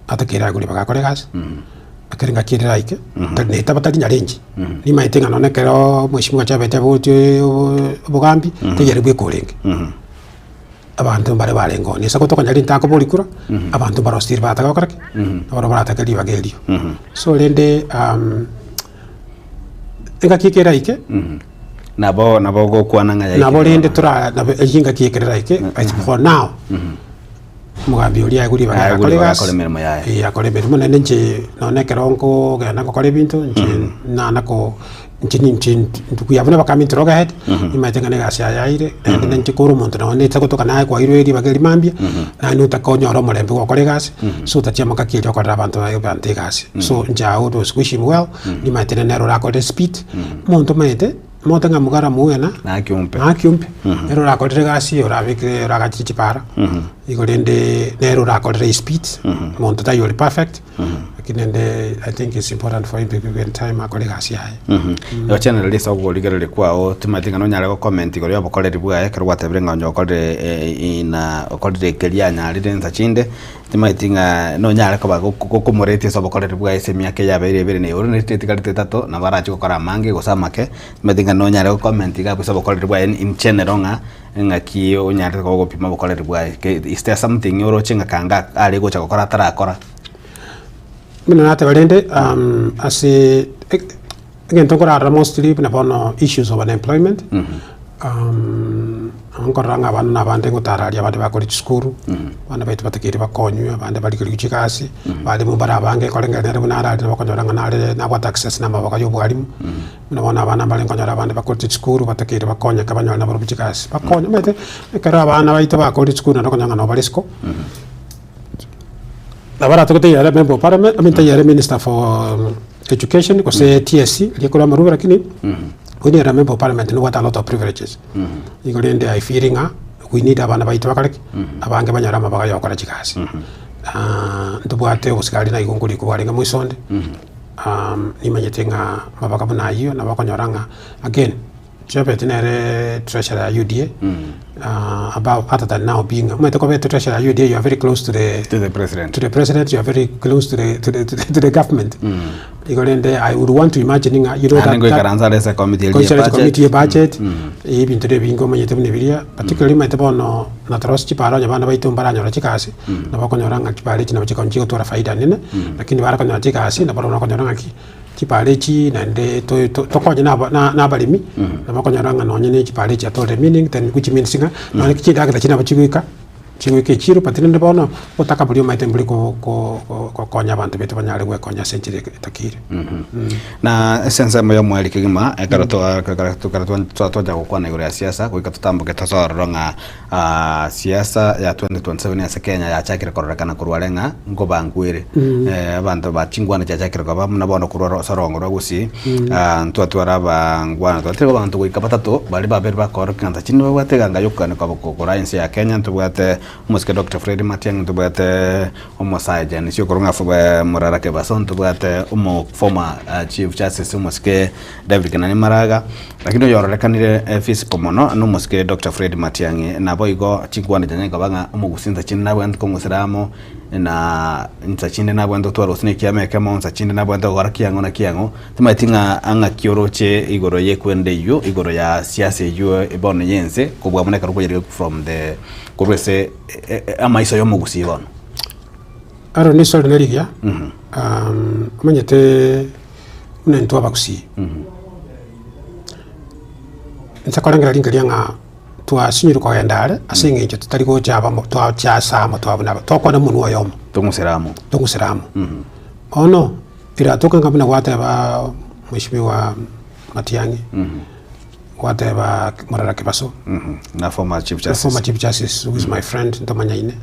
atakeire agwo ribaga akore egasi, ekero engaki ere eraike, tari neta batari nyarenchi, nimaete ng'a nonye ekeroo mweshimiwa Chebet abotie obogambi, teiyo ere bweka orenge. Abanto mbare barenge oo, nese gotokonya rintaka akobori kura, abanto mbaro still baratake gokora ki? Nabaro baratake ribaga erio. So rende engaki eke eraike, Nabo nabo ogokwana ng'a yaikire nabo rende bono. tora nabo eywo engaki eke eraike, but for now, omogambi oria aegwe ribaga Aegwe akore ribaga egasi, akore emeremo yaye. eh, akore emeremo naende inche nonye ekero nkogenda ngokora ebinto, inche nana ko. Inche ninche ndugu yabo na bakamenta roga head, nimanyete ng'a na egasi yaye yaeire, naende ninche kore omonto nonye nete gotoka naye kwairwe ribaga eri mambia, naende otakonyora omorembe gokora egasi, so otachia amagaki erio okorera abanto baye abanto egasi. So inche I always wish him well, nimanyete nere orakorere speed, omonto omanyete, mote ng'a mugara muena, Nakiumpe. nakiumpe, nere orakorere egasi orabekire oragachire chipara, igo rende nere orakorere espeed, monto taiyo ore perfect. Lakini rende I think it's important for him to be given time akore egasi yaye. Gochenera ase okorigereria kwao, timanyeti ng'a nonyare gocomment igoro ya obokoreri bwaye ekero gwatebire ng'a onye okorire ina okorire keria anyarire nsa chinde, timanyeti ng'a nonyare koba gokomoreti ase obokoreri bwaye ase emiaka eye yabeire ebere na igoro nere etigarete etato nabo arache gokora amange gose amake, timanyeti ng'a nonyare gocomment iga abwo ase obokoreri bwaye in general ng'a ng'aki onyarete koba ogopima obokoreri bwaye, is there something oroche ng'a kanga are gocha gokora atarakora? Buna nateba rende ase egento nkorarora mostly buna bono issues of unemployment, nkorora ng'a abana na abande ngotara aria abande bakore chisukuru, abana baito batakeire bakonywe, abande barigerigwe chigasi, abalimu mbare abange koreng'ana nere buna ararire nabo okonyora ng'a nare nabwate access na amaboka ya obwalimu, buna bono abana mbare nkonyora abande bakorete chisukuru batakeire bakonyeke banyore nabarobwo chigasi, bakonywe omanyete ekero abana baito bakorire chisukuru naende okonyora ng'a nabo bare isiko. Nabo aratoke tayare member of parliament, I mean tayare minister for education gose TSC eria ekorwa amarube lakini when you are a member of parliament nobwate a lot of privileges. Igo rende I feel ng'a we need abana baito bakore ki? Abange banyore amabaga ya gokora chigasi. Ntobwate obosigari naigo nkorikwa bwarenge moiso onde, nimanyete ng'a amabaga buna ayio nabo okonyora ng'a again. Chebet nere treasurer ya UDA above other than now being omanyete kobete treasurer ya UDA you are very close to the To the president. to the president you are very close to the to the, to the, to the government igo rende I would want to imagine ng'a you know Naende that, that ngoikaransa are ase committee eria ya Koichara budget. committee ya budget ebinto na ebinge omanyete buna ebiria particularly omanyete bono natorosie chipara onye abana baito mbaranyora chigasi nabo okonyora ng'a chipara echi nabo chikonya chigotwara faida nene lakini barakonyora chigasi nabo bono okonyora ng'aki Chipara echi naende to- to- tokonye na aba- na- na abaremi, nabo okonyora ng'a nonye na echipara echi chiatorire meaning then which means ng'a nonye ki chindagera chiria nabo chigoika, chigoika echiro but rende bono, obotaka boria omanyete mbori ko- ko- ko- gokonya abanto baito banyare gwekonya ase enchera etakeire. Na ase ensemo ya omweri kegima, ekero twa ekero ekero twa twacha gokwana igoro ya siasa, goika totamboke tose ororo ng'a Siasa ya 2027 ase Kenya yachakire kororekana korwa are ng'a nkobankwa ere. Abanto ba chingwana chiachakire koba buna bono korwa ase orongo rwa Gusii, ntwatwara abangwana twatire abanto goika batato baria babere bakorokia ng'a ntachi nibabwate eganga ya okogania kwabo koraa ense ya Kenya. Ntobwate omosike Doctor Fred Matiang'i, ntobwate omosae Janice okorwa ng'a Morara Kebaso, ntobwate omo former chief justice omosike David Kenani Maraga, lakini oyororekanire physical mono nomosike Doctor Fred Matiang'i. Naboigo chinkwana chiane nkoba ng'a omogusi nsa chinde nabwenerete kong'usera amo na nsa chinde nabwenerete gotwara gose na ekiama ekemo, nsa chinde nabwenerete gokora kiang'o na kiang'o. Timanyeti ng'a ng'aki oroche igoro y'ekwenda eywo, igoro ya siasa eywo bono ya ense kobua buna ekero kwayerire from the korwa ase amaiso ya omogusii bono. Aro nisori nerigiya, omanyete buna intwe abagusii, inche korengereria ringeria ng'a twasinyirwe kogenda are ase eng'encho totari gocha abamo twacha ase amo twabuna aba tokwana omonwa oyomo. Tong'usere amo. Tong'usere amo. Bono, eratoka ng'a buna gwateba mweshimiwa Matiang'i, gwateba Morara Kebaso, Na former chief the justice. former chief justice who is my friend ntomanyaine.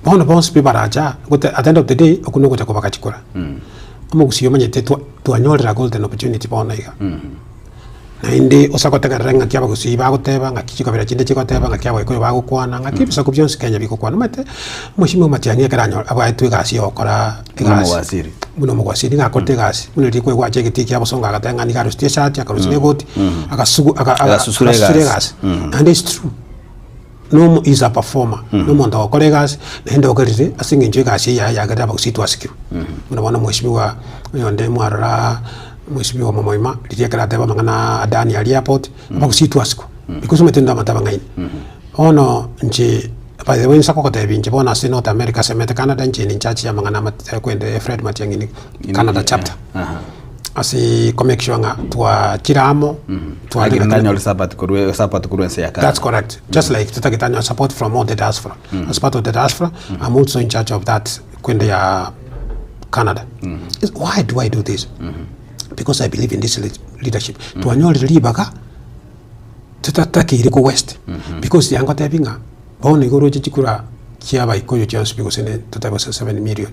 Bono bonsi pi baracha, gote at the end of the day, okwo nogocha kobaka chikura. Omogusii omanyete twa twanyorire a golden opportunity bono iga. Naende ase gotegerera ng'aki abagusii bagoteba, ng'aki chikabira chinde chigoteba, ng'aki abaikoyo bagokwana, ng'aki ebisaku bionsi Kenya bigokwana. Omanyete, omosimi omatiang'i ekero anyo abaetwe egasi ya gokora Buna egasi, omowaziri. buna omowaziri nigo akorete egasi, buna riria kwaigwa egetii kia bosongo agateba ng'a nigo arusetie eshati, akarusia na egoti, agasugu aga- aga- Agasusura agasusura egasi. egasi. Naende it's true. Nomo is a performer, nomonto ogokora egasi, naende ogerire ase eng'encho egasi eye yaye yagerire abagusii twasikirwe. Buna bono mweshimiwa oyonde mwarora mweshimiwa Momoima, riria ekero ateba amang'ana Adani aria airport, abagusii twasikwa, because omanyete intwe abanto abang'aini. Bono inche by the way nsa kogotebia inche bono ase North America ase emete Canada inche ninchache amang'ana amate kwende Fred Matiang'i Canada chapter. Ase ko make sure ng'a twachire amo, Lakini nanyore support korwa support korwa ense ya Canada. That's correct. Just like totagete anyore support from all the diaspora. As part of the diaspora, I'm also in charge of that kwende ya Canada. Is- Why do I do this? Because I believe in this leadership. Twanyorire ribaga totatakeire ko waste because yangotebi ng'a bono igo oroche chikura chia abaikoyo chionsi pi gose ne totebe gose 7 million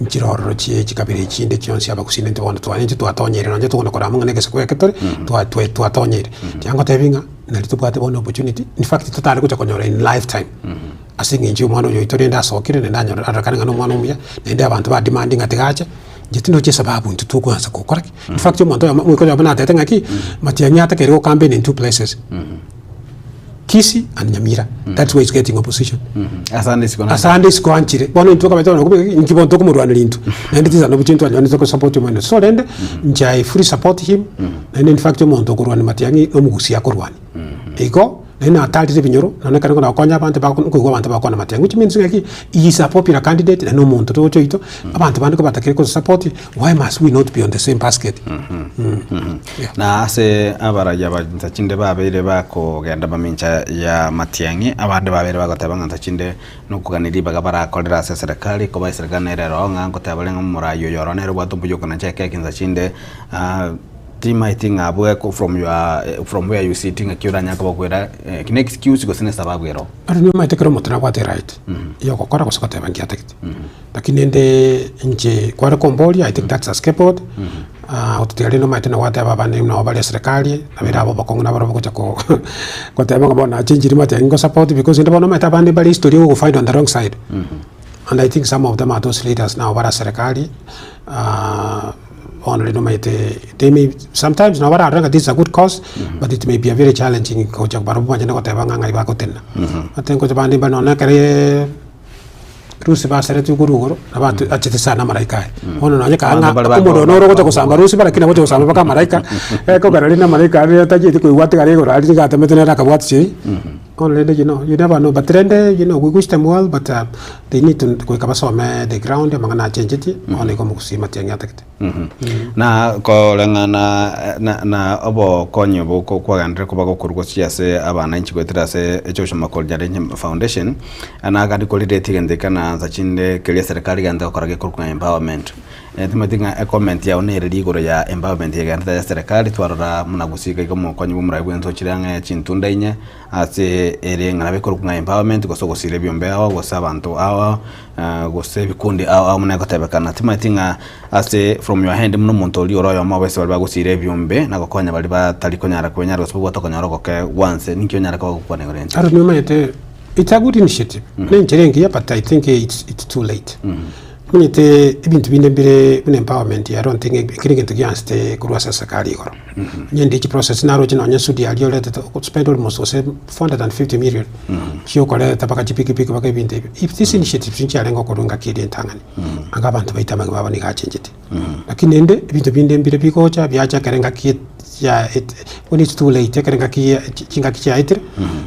nchire ororo chie chikabira echinde chionsi abagusii intwe bono twa intwe twatonyeire nonye tokona korama ng'a na egesaku eke tore twa twa twatonyeire. Yangotebi ng'a nari tobwate bono opportunity in fact totare gocha konyora in lifetime ase eng'encho ya omwana oyo oito rende asokire naende anyore arorekane ng'a na omwana omuya naende abanto ba demanding ng'a tiga ache. Inche tindochi esababu intwe tokoansa gokora ki. In fact omonto oyomo omoika oyomo natebete ng'aki, Matiang'i atakeire go campaign in two places, Kisii and Nyamira, that's where he's getting opposition. Asande isiko Ase ande isiko anchire, bono intwe okobeta bono okobeka inki bono tokomorwaneria intwe, naende chisano buchia intwe anyone togosupport omwene. So rende, inche I fully support him, naende in fact omonto okorwania Matiang'i na omogusii akorwania. Igo, Naende natarire ebinyoro, nonya ekero nkona gokonya abanto bako nkoigwa abanto bagokwana matiang'i, which means ng'aki, he is a popular candidate naende omonto togocha oito, abanto bande kobatakire kosupport, why must we not be on the same basket? Yeah. Na ase abarayia ba nsa chinde babeire bakogenda mamincha ya matiang'i, abande babeire bagoteba ng'a nsa chinde nokogania ribaga barakorere ase eserekari, koba eserekari nere eroo ng'a ngoteba bare ng'a omoraia oyo oro nere obwate obuya okonacha ekeki nsa chinde. Timaeti ng'a abwo ko from your from where you sit ng'aki oranyare kobakwera eki ne excuse gose ne esababu ero. Aro nimaete kera omonto nabwate eright ya ogokora gose goteba nki atagete. Lakini rende inche kware komboria i think that's a scapegoat ototiga rende omanyete nabo gwateba abande nabo bare eserekari nabo ere abo obokong'u nabo bagocha ko goteba ng'a bono nachenchiri matiang'i ngosupport because rende bono omanyete abande mbare history ogofind on the wrong side. And I think some of them are those leaders nabo bare eserekari. Bono rende omanyete they may sometimes nabo bararore ng'a this is a good cause but it may be a very challenging gocha barobwo banyare goteba ng'a ng'ai bagotenena. Ate ngocha bande mbare nonye ekere rusi baseretwe korwa igoro nabo atu achete sana amaraika aya. Bono nonye kare ng'a Abanto bare omonto bako- noro ogocha gosamba rusi bara lakini agocha gosamba mpaka amaraika ekogera rende amaraika aria tachieti koigwa atigare igoro aria nigo atemete nere akabwati chiri. Bono rende you know, you never know but rende you know we wish them well but they need to goika basome the ground amang'ana achenchetie bono igo omogusii matiang'i atagete. Na koreng'ana na na obokonyi obo ko kwagenderire koba gokorwa gochia ase abananchi goetera ase Joshua Makori Nyarenye Foundation, nagandi korireti egento eke na nsa chinde keria eserekari egento gokora gekorokwa ng'a empowerment. Timanyeti ng'a ecomment yao nere rigoro ya empowerment egenderete ya eserekari twarora buna gusii iga iga omokonyi bwa omorai bwense ochire ang'e chintunda inye ase ere ng'a nabo ekorokwa ng'a empowerment gose ogosira ebiombe ao gose abanto ao ao gose ebikundi ao ao buna egotebekana. Timanyeti ng'a ase from your hand buna omonto oria ore oyomo obo ase baria bagosira ebiombe na gokonya baria batari konyara kwenyara gose babwate okonyora ogoke gwanse ninki onyare koba gokwana igoro y'enchera? Aro nimanyete it's a good initiative, ne enchera engiya but I think it's it's too late. Omanyete ebinto binde mbire buna empowerment I don't think ekero egento giansete korwa ase eserikari igoro. Onye ndi chiprocess naroche nonye esudi aria oretete ogospend almost gose 450 million chiokoreta mpaka chipikipiki mpaka ebinto ebio. If these initiatives nchiarenge gokorwa engaki eria entang'ani, anga abanto baito amagima abo nigo achenchete. Lakini rende ebinto binde mbire bigocha biacha ekero engaki ya when it's too late ekero engaki ya chingaki chiaetire,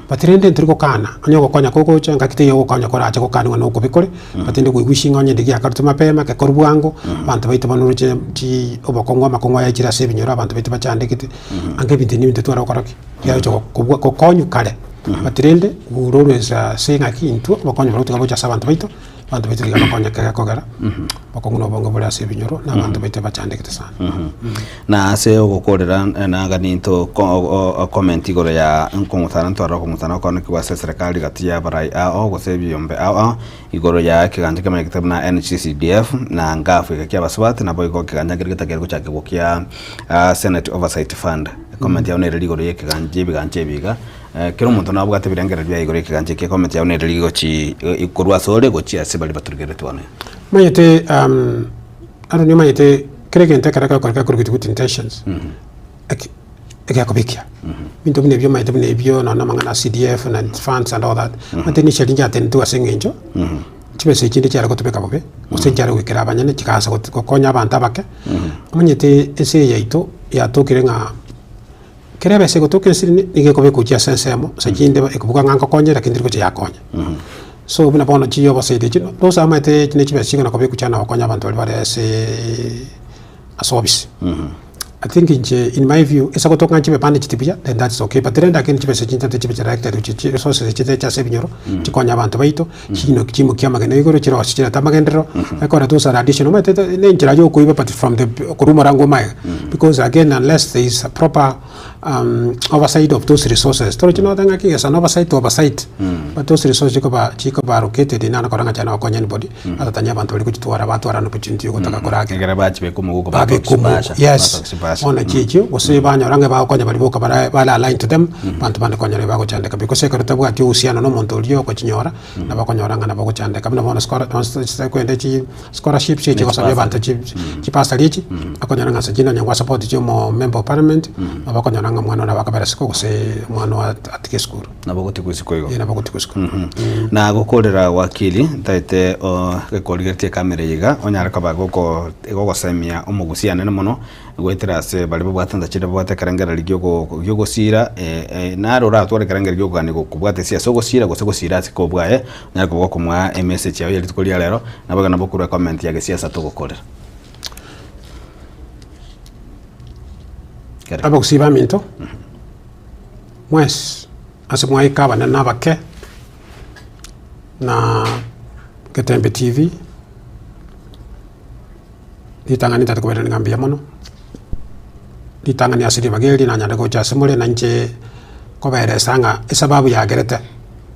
but rende ntori gokana, onye ogokonya kogocha engaki teiyo ogokonya korache gokanigwa na okobe kore, but rende goigwishia ng'a onye ndiri giakarutwe mapema gekorwe bwango, abanto baito bono oroche chi obokong'u amakong'u aya aichire ase ebinyoro abanto baito bachandegete, anga ebinto ebi nebinto tware gokora ki? Biagocha kobua gokonywa kare, but rende we will always say ng'aki intwe obokonyi boria gotiga gocha ase abanto baito. Abanto baito tiga bakonye kera kogera bokong'u na obonge bore ase ebinyoro, na abanto baito bachandegete sana. Na ase ogokorera naga ninto comment igoro ya nkong'usana ntwarora okong'usana okoonekigwa ase eserekari gati ya abarai ao gose ebiombe ao ao igoro ya ekegancha kemanyekete buna NGCDF na NGAAF eke kia abasubati naboigo ekegancha nkere getakeire gochakigwa kia Senate Oversight Fund. Comment yao nere rigoro ya ekegancha ebigancha ebi iga. Kera omonto nabwate ebirengererio biaye igoro y'ekegancha eke, comment yao nere rigochi korwa ase ore gochia ase baria baturigeretie bono. Omanyete aro nimanyete kera egento ekero kegokoreka ekero with good intentions, eki egekoba ekiya. Ebinto buna ebio omanyete buna ebio nonya amang'ana a CDF na funds and all that, omanyete initially nchiatenetwe ase eng'encho, chibesa echi chinde chiare gotobeka bobe, gose nchiare goikera abanyene chigaansa gokonya abanto abake, omanyete ense eye yaito yatokire ng'a. Kera ebesa egotoka ense nigo ekobekwa gochia ase ensemo, ase chinde ekobuga ng'a nkokonye lakini teri gochia yakonya. So buna bono chiyo obosaidi echi, those amaete ne chibesa chikona kobekwa chiana gokonya abanto baria bare aseee ase ofisi. I think inche in my view ase gotoka ng'a chibe managed buya then that's okay but rende lakini chibesa chintate chibe chidirected gochia chi resources chiteche ase ebinyoro chikonye abanto baito chinoki chimokie amagena igoro chirosie chirete amagenderero ekore those are additional omanyete na enchera ya okoiba but from the korwa omorango omaega because again unless there is a proper oversight of those resources torochi notebe ng'a ki is an oversight to oversight but those resources chikoba chikoba allocated naro korora ng'a chiana gokonya anybody atatanya abanto baria gochitwara batwara an opportunity yogotaka koragera. Ekero bachibeka omogoko Babeka omogoko, yes. Bono chiechio gose banyora ng'a bagokonya baria boka bare bare aligned to them, abanto bande konyora ebagochandeka pi. Gose ekero otabwati ohusiano na omonto oria okochinyora, nabo okonyora ng'a nabo ogochandeka. Buna bono schol kwende chi scholarships echi gosabia abanto chi chibasari echi, okonyora ng'a ase chinde onye gwa support chia omo member of parliament, nabo okonyora ng'a omwana one nabo akobera isiko gose omwana oo atige esukuru. Nabo ogotigwa isiko igo. Ee nabo ogotigwa isiko. Na gokorera wakili ntaete gekorigeretie ekamera eye iga onyare koba goko gogosemia omogusia anene mono goetera ase baria babwate ntachire babwate ekerengererio giogo giogosira naro oratware ekerengererio giokogania gokobwata ase ase ogosira gose gosira ase kobwaye onyare koba gokomoa emessage yago ya rituko ria rero nabo iga nabo okorwa ecomment ya gesiasa togokorera. Karibu. Abagusii baminto. Mwensi ase mwaika abanene na abake, na Getembe TV, ritang'ani ntari kobairaneria ng'a mbuya mono, ritang'ani ase ribaga eri nanyare gocha ase more na inche kobaeresa ng'a esababu yagerete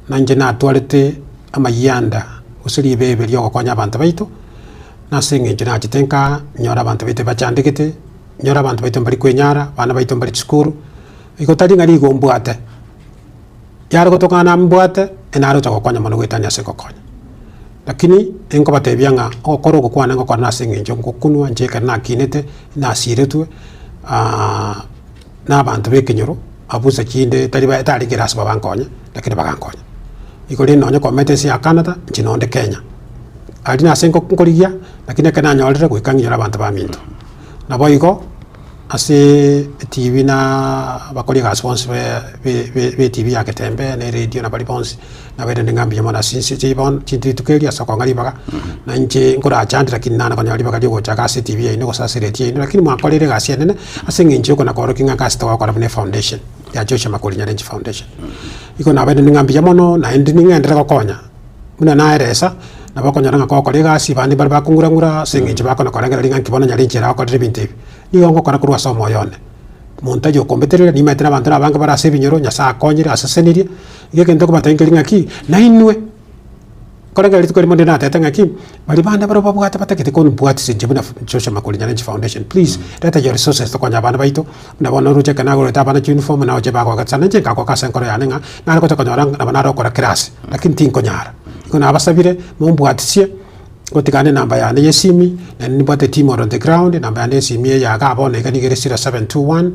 na inche natwarete amayianda gose ribebe ria ogokonya abanto baito, na ase eng'encho nachete nkaa nyore abanto baito bachandegete, nyore abanto baito mbari kwenyara, abana baito mbari chisukuru. Igo tari ng'a rigo mbwate, yare gotoka ng'a nambwate, naroche gokonya mono goetania ase gokonya. Lakini nkobatebia ng'a ogokora oko kwane ngokora nase eng'encho ngokunwa inche ekero nakinete, nasiretwe na abanto ba ekenyoro, abwo nse chinde tari ba tarenge lasima bankonye, lakini bagankonya. Igo rende nonye komenta ense ya Canada, inche nonde Kenya. Aria nase nko nkorigia, lakini ekero nanyorire goika ng'inyore abanto baminto. Naboigo. Ase etibi na abakori egasi bonsi be etibi ya Getembe na eredio na baria bonsi, nabairane ng'a mbuya mono ase inse chiaye bono chinto rituko eri ase okong'a ribaga, na inche nkorachande lakini nare konyora ribaga ria ogocha iga ase etibi yaino gose ase eredio yaino, lakini mwakorire egasi enene ase eng'encho yokona koorokia ng'a egasi togokora buna efoundation ya Joshua Makori Nyarenchi Foundation. Igo nabairane ng'a mbuya mono naende ning'enderere gokonya. Buna naeresa, nabo okonyora ng'a kogokora egasi, abande mbare bakong'ura-ng'ura ase eng'encho bakona korengereria ng'a nki bono nyare inche eragokorera ebinto ebi. Nigo ngokora korwa ase omoyo one. Monto aye okombetereria, nimaete na abanto nabange bare ase ebinyoro, Nyasae akonyire, asesenirie, igo egento nkobatebia nkeri ng'aki, nainwe, nkorengereria rituko erimo ndire natebete ng'aki, baria bande barabwo babwate batagete kombwatisia inche buna Joshua Makori Nyarenchi Foundation, please, reta your resources tokonye abana baito, Buna bono oroche ekero nagorete abana chiuniform nagochia bagoaka sana inche nkagoaka ase enkoro yane ng'a nare gocha konyora nabo nare gokora class lakini tinkonyara. Igo nabasabire mombwatisie gotigana enamba yane ya esimi naende nimbwate team on the ground enamba yane ya esimi eye iga bono iga nigo ere 0721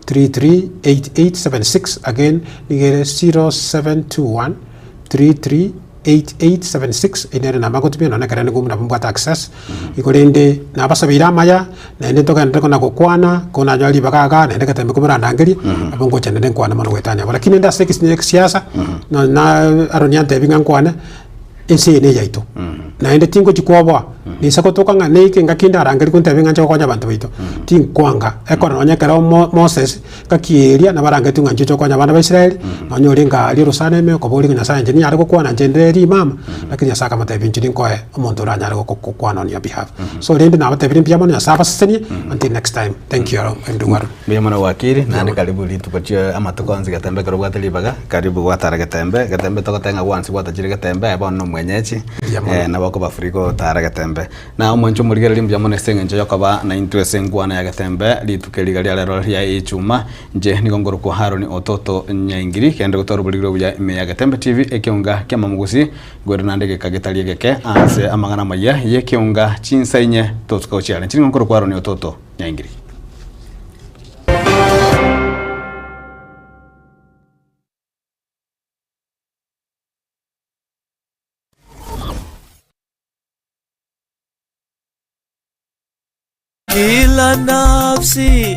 338876 again nigo ere 0721 33 8876 eyio nere namba ngotumia nonya ekero nigo nabo mbwate access, igo rende nabasabeire amaya, naende ntogenderere kona gokwana, ko nanyora ribaga igaa naende egetembe komorandangerie, nabo ngocha naende nkwane mono goetania abwo. Lakini rende ase ekesi ekesiasa, nonya na Aaron antebi ng'a nkwane, ense eye neyaito, naende tingochi kwoboa, ninsa gotoka ng'a neike engaki ndarangerigwe ntebi ng'a nche gokonya abanto baito, tinkwanga, ekero nonya ekero mo Moses. Ngaki eria nabarangetie ng'a nchiche gokonya abana ba Israeli, nonya ore ngaaria orosana ime, okoboria ng'a Nyasae inche ninyare gokwana inche ndire rimama, lakini Nyasae akamotebia inche ninkoe omonto oranyare gokwana on your behalf. So rende nabatebirie mbuya mono Nyasae abasesenie, until next time, thank you ndugu Aaron. Mbuya mono wakili, naende karibu rituko chie amatuko onsi Getembe ekero obwate ribaga, karibu gwatara Getembe, Getembe togoteba ng'a gwansi gwatachire Getembe aye bono na omwenyechi, Mbuya mono. nabo okoba free gotara Getembe. Na omwancho omorigereria mbuya mono ase engencho y'okoba naintwe ase enkwana ya Getembe rituko eri iga ria rero ria Echuma. Inche nigo nkorokwa Haroni Ototo Nyaingiri, kende gotwara oborigire obuya ime ya Getembe TV, ekeonga ki'amamogusi, nkoirana naende egeka getari egeke ase amang'ana amayia y'ekeonga chinsa inye tosuka gochia are. Inche nigo nkorokwa Haroni Ototo Nyaingiri. Kila nafsi.